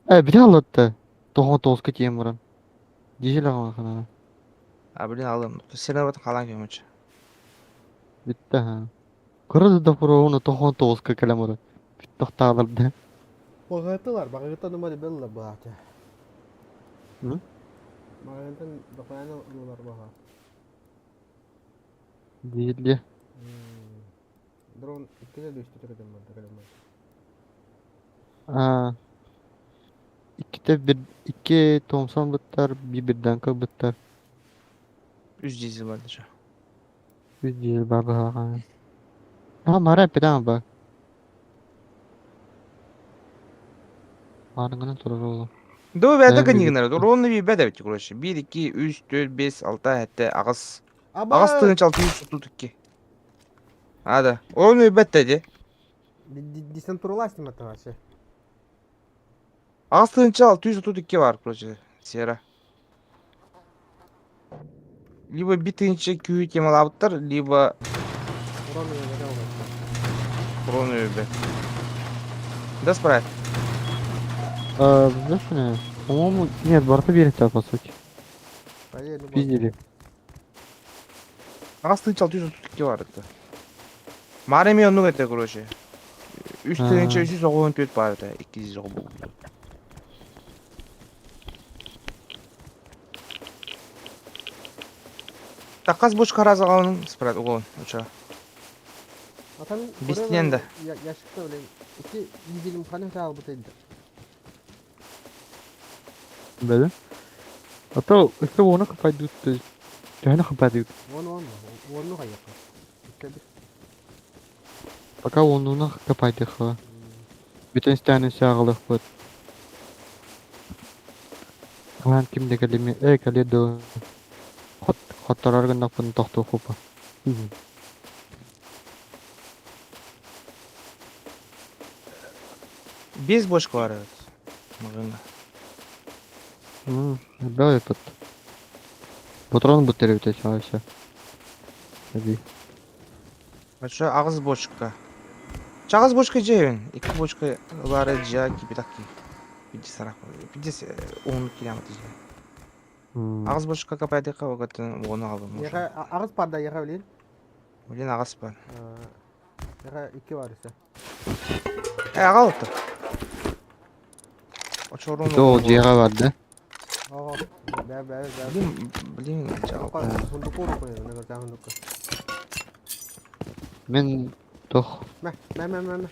Э, бити аллатта. Тоҕон тоҕуска тиийэн баран. Дизель аҕалан ханана. А блин алым. Сен бат халан көмөч. Бүттэ ха. Кыра да уна тоҕон тоҕуска кэлэн баран. Бүт тохтаалар да. Багытылар, багыта нума белла баата. Hı? Багытан дохаяны улар баха. Дизель. Дрон иккиде düştü türдөн бар кэлем. Аа. Иккитэ бир икки Томсон быттар, би бирден быттар. Үз дизель бар дече. Үс дизель бар баһаҕа. А, мара педан ба. Марыңынан турар ол. Ду бәдә Бэйэм канигнер. билбит. Ровно би бәдә бит, короче. 1 2 3 4 5 6 7 агыс. Аба. Агыс тынч 632. Ада. Ровно би бәдә ди. Дисен туруластым ата вообще. Агыс тынч 632 бар, короче. Сера. Либо би тынча күй темалабыттар, либо Урон менен олар. ровно би. Да справь. А, знаешь, не, по-моему, нет, барта берет по сути. Поедем. Пиздили. Агыс тынч 632 бар это. Мареми оннук это, короче. 3 тынча 394 бар это. 200 бу. Таказ бочка разағанын спрат угон уча. Атам Бистинен да. Яшыкта биле. Ики дизелим каны та алып бутайды. Да? А то, если оны пойдут, то есть, реально пойдут. Оны оны, оны каяка. Икки Пока он уна копайды ха. Бүтән стәне сягылык бит. Калан ким дә кәлеме, э, кәле Хот хоттарар гына пын тохту хупа. Без бочка бар evet. Мыгына. Да, этот. Патрон бутер бит вообще. Аби. Ача агыз бочка. Чаҕас бочка дьиэбин. Икки бочка ылаары дьиэ киирбэтэх киһи. Пиздец сарах. Пиздец уһуннук киирэн дьиэ. Аҕыс бочка капайдыха огатын уону аҕалым. Яха аҕыс бар да яха билин. Билин аҕыс бар. Яха икки бар өссө. Э аҕал отто. Очорун. Ол дьиэҕэ барда. Оо, бэ бэ бэ. Блин, блин, Сундуку руку, Мин тох. Мэ, мэ, мэ, мэ, мэ.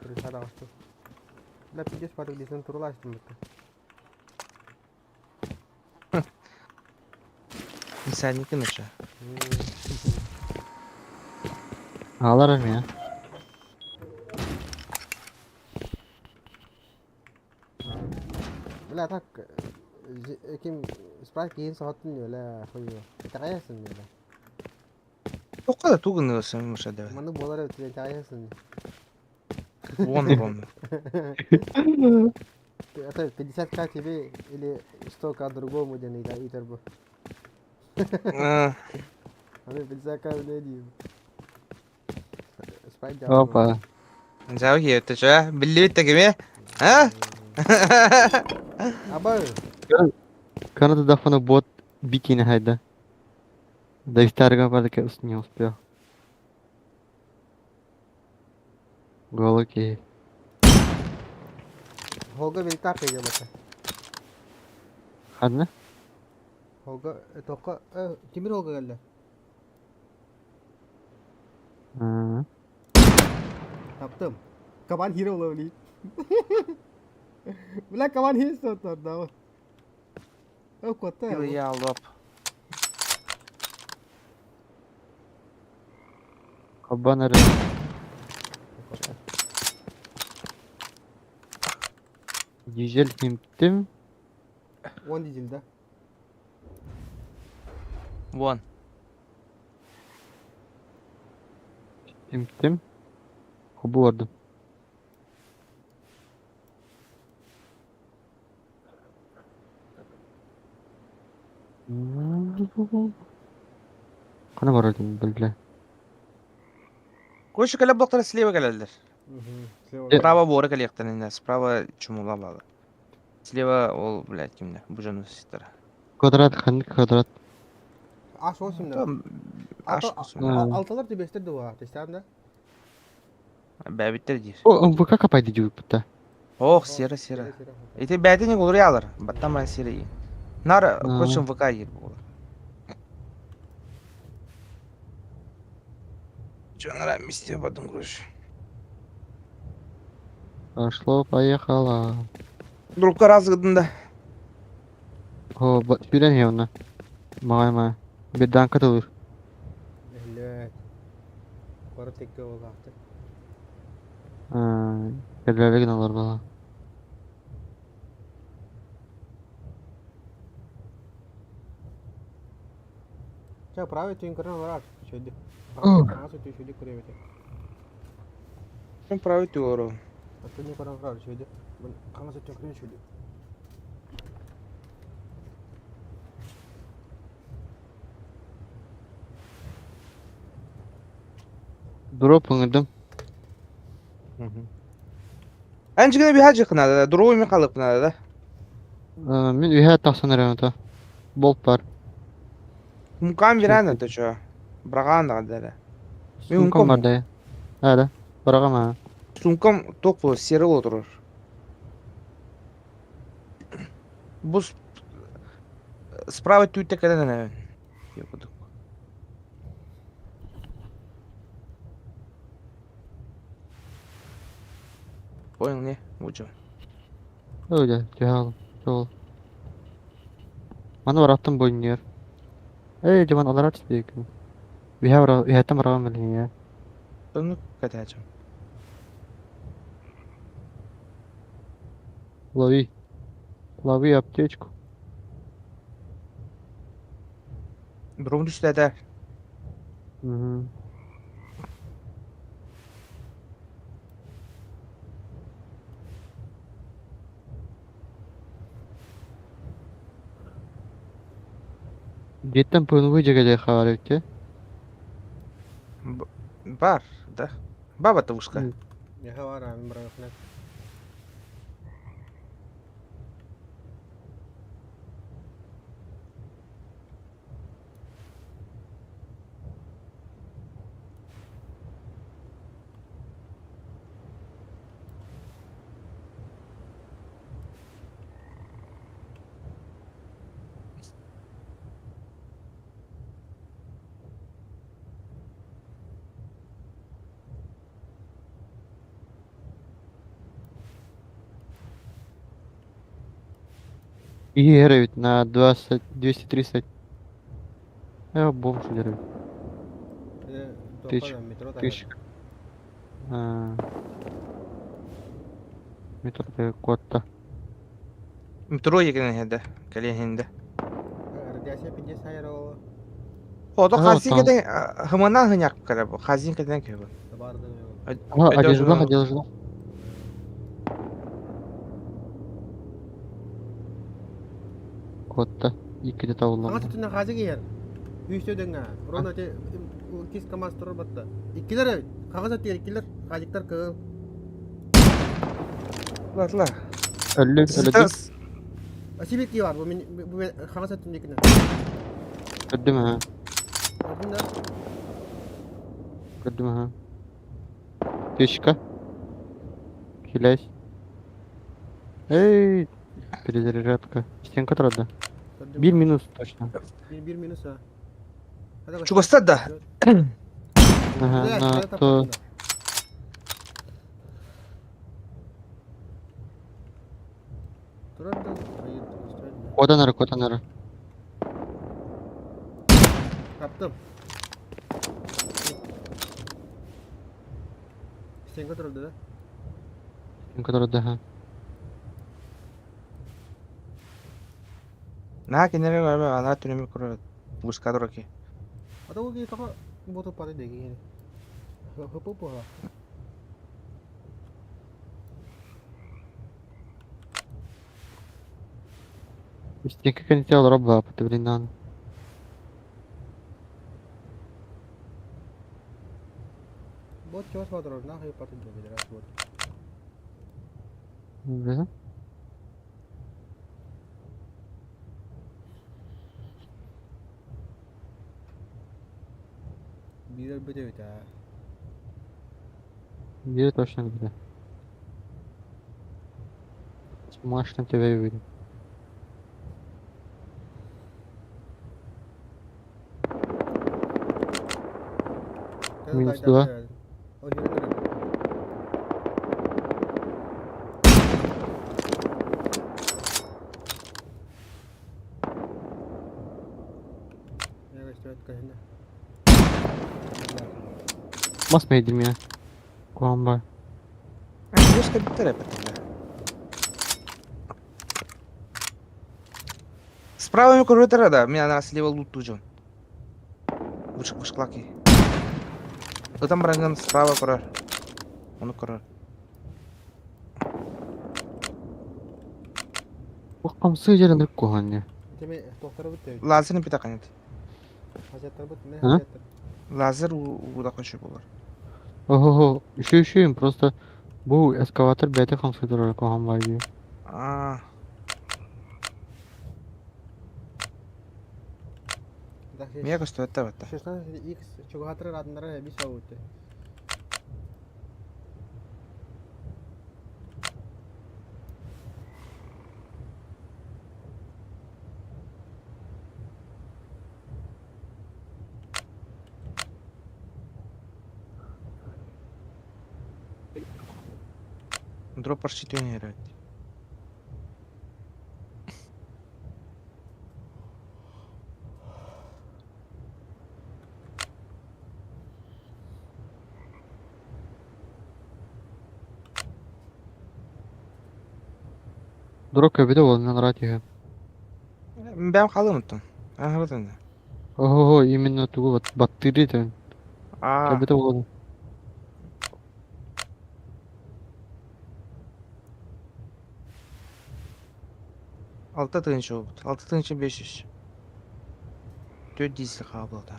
Крыша даҕасты. Бля, пиздец, патык десен турулаштым бутта. Инсанники наша. Аалар эмиэ. Бля, так ким спрайт киһин соһоттун бля, хуйу. Итэҕэйэсин бля. Тоққа да тугын мыша дэвэ. Маннык буолар эбит итэҕэйэсин. Вон вон. Это 50к тебе или 100к другому диэн ыйтар бу. Аны 50к не диим. Спрайт Опа. Жау киетте чө. Биллибит кими? А? Аба. Канада дафана бот бикини хайда. Давитарга бардака не успел. Гол окей. Холга великар кыйдыбыта. Ханна? Холга тоққа тимир холга келді. Таптым. Кабан хиро олабили. Бля, кабан хиро соттар Ö котта. Я лоп. Кабан эрэ. Дизель химтим. Он дизель, да? Вон. Химтим. Хобу бардым. Хана барар билбиле. Короче, кэлэ блоктар слева кэлэллэр. Справа буора кэлиэхтэринэ, справа чумула баалар. Слева ол, блядь, кимнэ, бу дьону ситара. Квадрат ханнык квадрат. Аш 8 Аш Алталар түбэстер дуа, тестään да? Бэбиттер диир. О, МВК капайды диэбиппит Ох, сера, сера. Ити бээтини уларыйалар. Баттан баран сера иин. Нар, короче, МВК иир буолар. Чонара мисте бардым, короче. Пошло, поехало. Другка раз гыдын да. О, сүүрэн иһэ онно. Маҕай-маҕай. Берданка тылыр. Блядь. Куорат икки уолаахтар. Кэлбээбэ гыналлар буолла. Чэ, правый түүн көрөн олорор. Үчүгэйдик. Хаҥас өттү үчүгэйдик көрүө эбитэ. Ким правый өттүгэр олоробун? Өттүн көрөн олорор үчүгэйдик. Хаҥас өттүн көрөн үчүгэйдик. Дроп ыҥырдым. Эн дьиҥинэ үһээ дьиэххэ наада да, дроу эмиэ хаалыахпын наада да. Мин үһээ тахсан эрэбин ото. Болт бар. Мукаан бирээн это чё? Быраҕаан даҕаны эрэ. Мин Сумкам умкам бар да. Аа да. Быраҕам аа. Сумкам туох буолар, серый олорор. Бу справа түүтэ кэлэн эрэбин. Курдук. Понял, не? Мучу. Öyle түһэ Сол. Маны бараттым бойнуйар. Эй, дьомон аларар түспүкүн. Үһэ бара үһэттэн бараҕым билиҥҥэ. Ну, катячим. Лови. Лови аптечку. Дрон түстэ Мгм. Дьиэттэн пылынвый дьэгэлиэххэ баар эбит Бар, да. Баба-то ушка. Меха бар, мин барахна. И эбит на 20, 230. Э, бомж өлөр эбит. Тысяч, тысяч. Метро куотта. Метро егин хеде. Кэлиэн хинде. Радиация 50 хайар ол. Ото хазин кеден хымана хыняк кара бу. Хазин кеден көбө. Ага, одежда, одежда. Куотта. Икките Аңа табылланна. түтүнә хазы киер. Үстө дөңгә. Рона те кис камаз турар батта. Иккилер кагаз атты иккилер. Хазиктар кыл. Ла. Өллү, өлөдүм. Асибит ки бар бу мен бу кагаз аттым дикине. Көрдүм ха. Көрдүң да? Көрдүм ха. Печка. Киләс. Эй, перезарядка. Стенка турады. Бир минус точно. Бир бир минус а. Чугаста да. Ага, на то. Кодан ары, кодан ары. Таптым. Стенка турады да? Стенка турады, ха. На кинере барба ана түнеме көрөр. Вышка дураки. А то ки токо боту паты деги. Хопу по. Стенка кэннитэ олоро баапыт блин Вот чего смотрю, нахуй паты деги, раз вот. Да? Биир өлбүтэ эбит аа. Биир точно өлбүтэ. Машина тебя видит. Минус два. Мас мэйдим я. Куһаҕан баар. Вышка биттер эпетиле. Справа ми көрөтөр да, мен ана слева лут тужун. Вышка вышклаки. Ытан баранган справа көрөр. Ону көрөр. Бу хамсыы дьэрэнэр куһаҕан дии. Лазер не питаканет. А? Лазер у хочу болар. Ого, еще еще им просто бу эскаватор бэйэтэ хамсыы турар куһаҕан баар дии. А, мне кажется, это это. 16 x чугатыр адындара бис ауты. Дроп почти не играет. Дурак эбитэ уолунан ыраат иһэ. Бэм халымтын. Ага, вот это. Ого, именно тугу баттыыры этэн. А, Эбитэ уолун. алта тыгынчы болбут. Алта тыгынчы 500. Төрт дизель кабылда.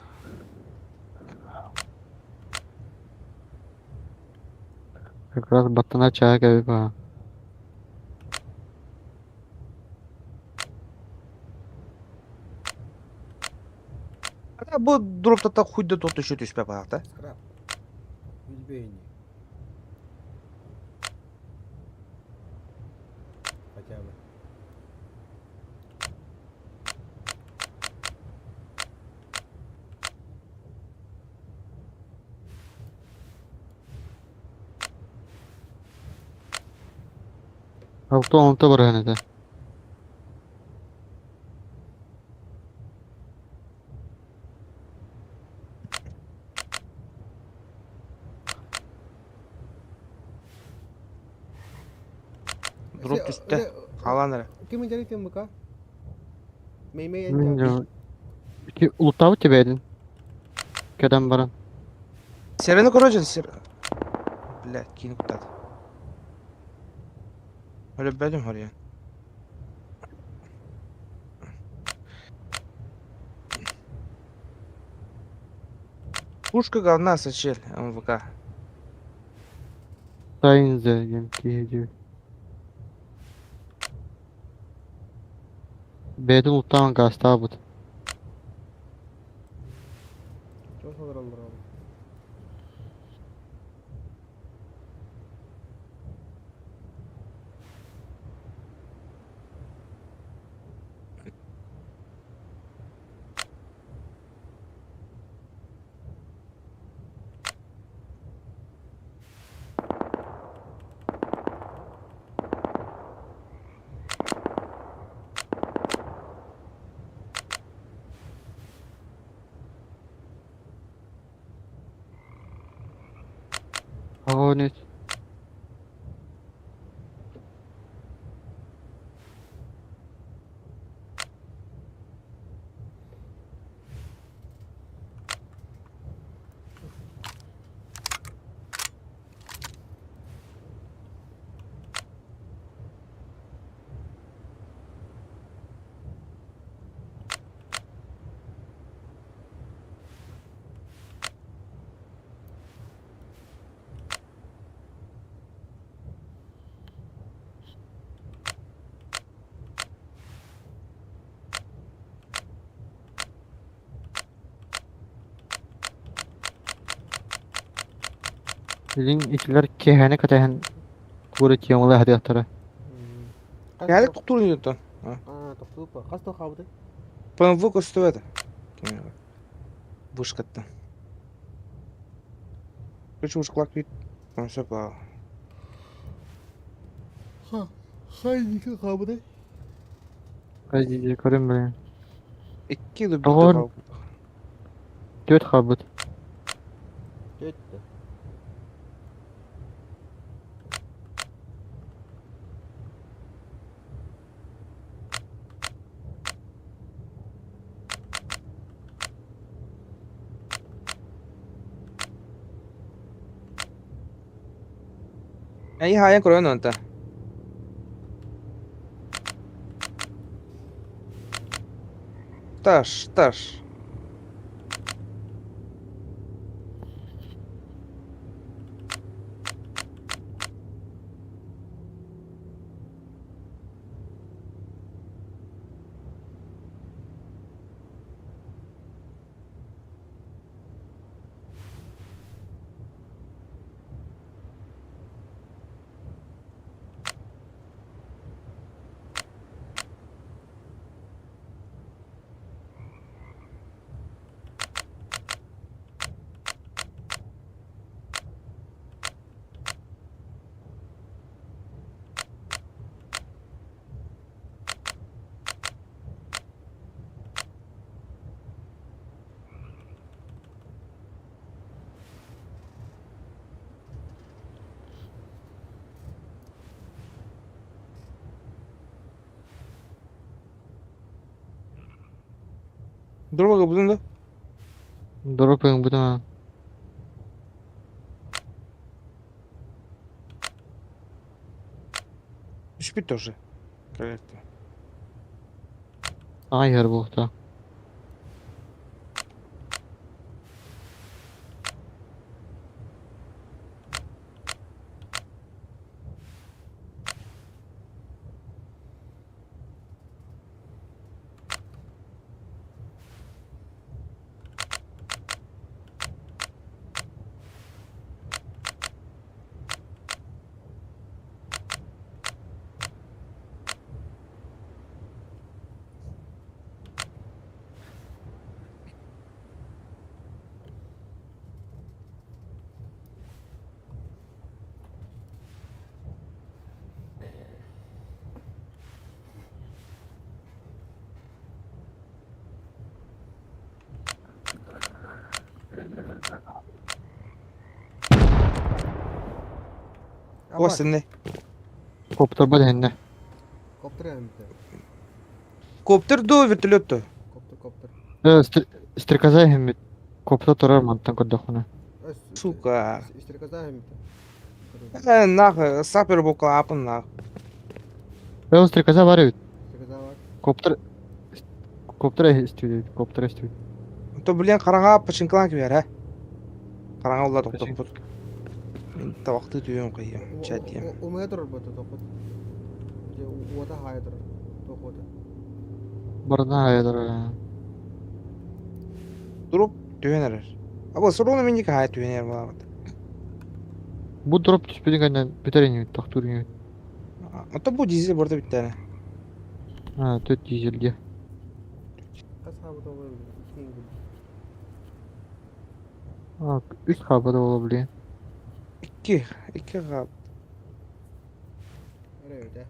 Как раз баттана чаа кэбип аа. Бу дроптата хуй да тот еще түспэ баата. Скраб. Билбейни. Хотя бы. Алта онто барыһан этэ. Дроп түстэ. Хаалан эрэ. Ким дьарыктын бука? Мэй-мэй Мин дьэ ити улуттаабыт тибээтин. Кэтэн баран. Серені короче, сер... Блядь, киин куттады. Өлөбөдүм хорьян. Пушка говна сочель, МВК. Тайнзе диэн киһи диэбит. Бэйэтин улуттаан гаастаабыт. Чего олороллор ол? Aa net. Билин итилэр киэһэни кэтэһэн тугу эрэ темалыы сатыахтара. Кэлик туктуурун юттан. Аа, тохтуу Хас тыл хаалбытай? ПМВ көстүбэт. Вышкаттан. Короче, вышкалак бит. Все по. Хай, хаалбытай? Хайдии көрөн билин. Икки да Тоҕор бүттэ. түөрт хаалбыт. Төрт. Эй, хайан көрөн онта. Таш, таш. Дорога будун да. Дроппинг бутан. Түспүт тоже. Проекты. Саҥа иһэр буолта. Костенный. Коптер бар иһиннэ. Коптер эмитэ. Коптер ду вертолет ду? Коптер, коптер. Э, стрекоза иһиммит. Коптер турар мантан көрдөххүнэ. Сука. Стрекоза иһиммит. Э, нахуй, сапер букла апын нах. Э, стрекоза бар эбит. Стрекоза бар. Коптер коптер истибит, коптер истибит. То блин хараҥа пачинкалаан кибиэр э. Хараҥа улла тохтоппут. Мин табахтыы түһүөм хайыам, чээтиэм. Умайа турар буолта тохпут. Дьэ уота хаайа турар. Туох уота. Барына хаайа турар. Туруп түһэн эрэр. Аба соруна минник хаайа түһэн эрэр буолаабыт. Бу дроп түспүтүн кэннэ бүтэр инибит, тохтуур инибит. Оттон бу дизель барда бүттээнэ. А, төрт дизельге. Хас хаабыта буолар икки А, үс хаабыта буола блин. Икки, икки хаап. Эрэ эбит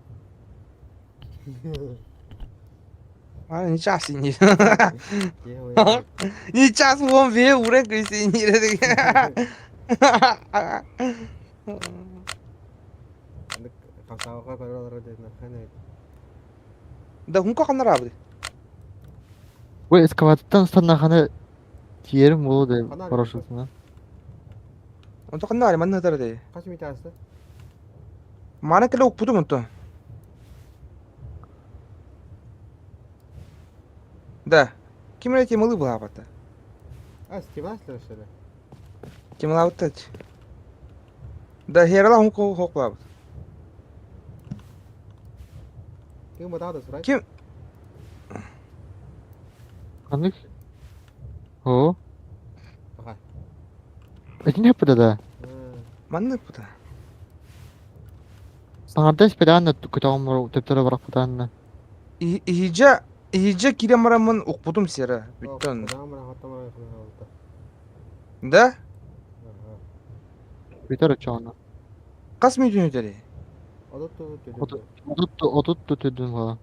А, не час не. Не час вон ве урен кыйсы не. Хамсаабакка көрө олорор диэн ханна Да хунка ханнарабы. Бу эскаватордан станнаханы тиэрим буолуо да Ханна парашютунан. Онто ханна манна тар де. Хас мит ааста? Мана келе укпутум онто. Да. Ким эле темалы булаабата. А, Стиваслер что ли? Темалаабыт. Да херала хунка хоклаабыт. Ким батаада сурай? Ким? Ханнык? Оо. Аха. Итини хаппыта да. Маннык бута. Саҥарда испэтэҕин көтөҕөн төптөрө барахпытаанна. Иһиджа иһиджа киирэн бараммын укпутум сера. Бүттэн. Да? Бүтэр оччоҕуна. Хас мүнүүтүн үтэри? Отут түрдүн буолан.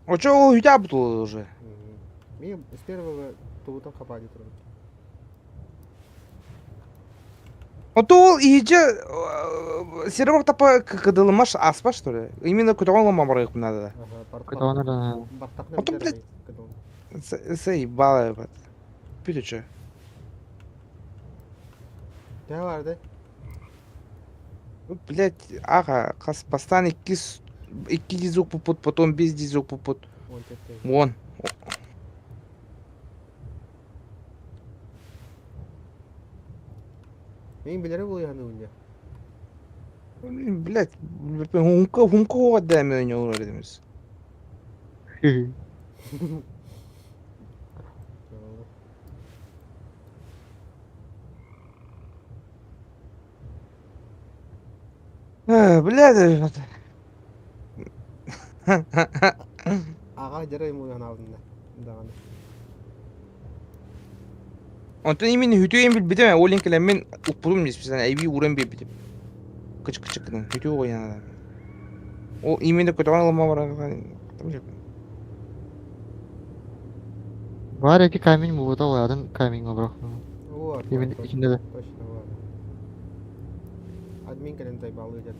Очо ол үтэ бутул уже. Мен с первого тубутан хапади туран. Ото ол иһиджа сервер тапа кыдылымаш аспа что ли? Именно көтөҕөн лома барык надо. Көтөҕөн эрэ. Ото блядь. Заебало ебать. Бүтүчү. Ne vardı? Блядь, ага, хас бастаан иккис икки дизук пупут, потом без дизук пупут. Вон. Мен билere буолуйаһаны уння. Блядь, хунка хунка хуга дэми олор эдимиз. Блядь. Аға жарай муйанаабынна. Даҕаны. Онтон именно хүтүөн билбитим, ол кэлэммин укпутум дисписен, эби уран биэрбитим. Кычык кычык гынан, хүтүө оҕуйанадан. Ол именно көтөҕөн ылыма баран Бар эки камень буолбута атын камень бырахтым. Вот. Именно ичинде да. Точно, вот. Админ кэлэн тайбалыы дьэн.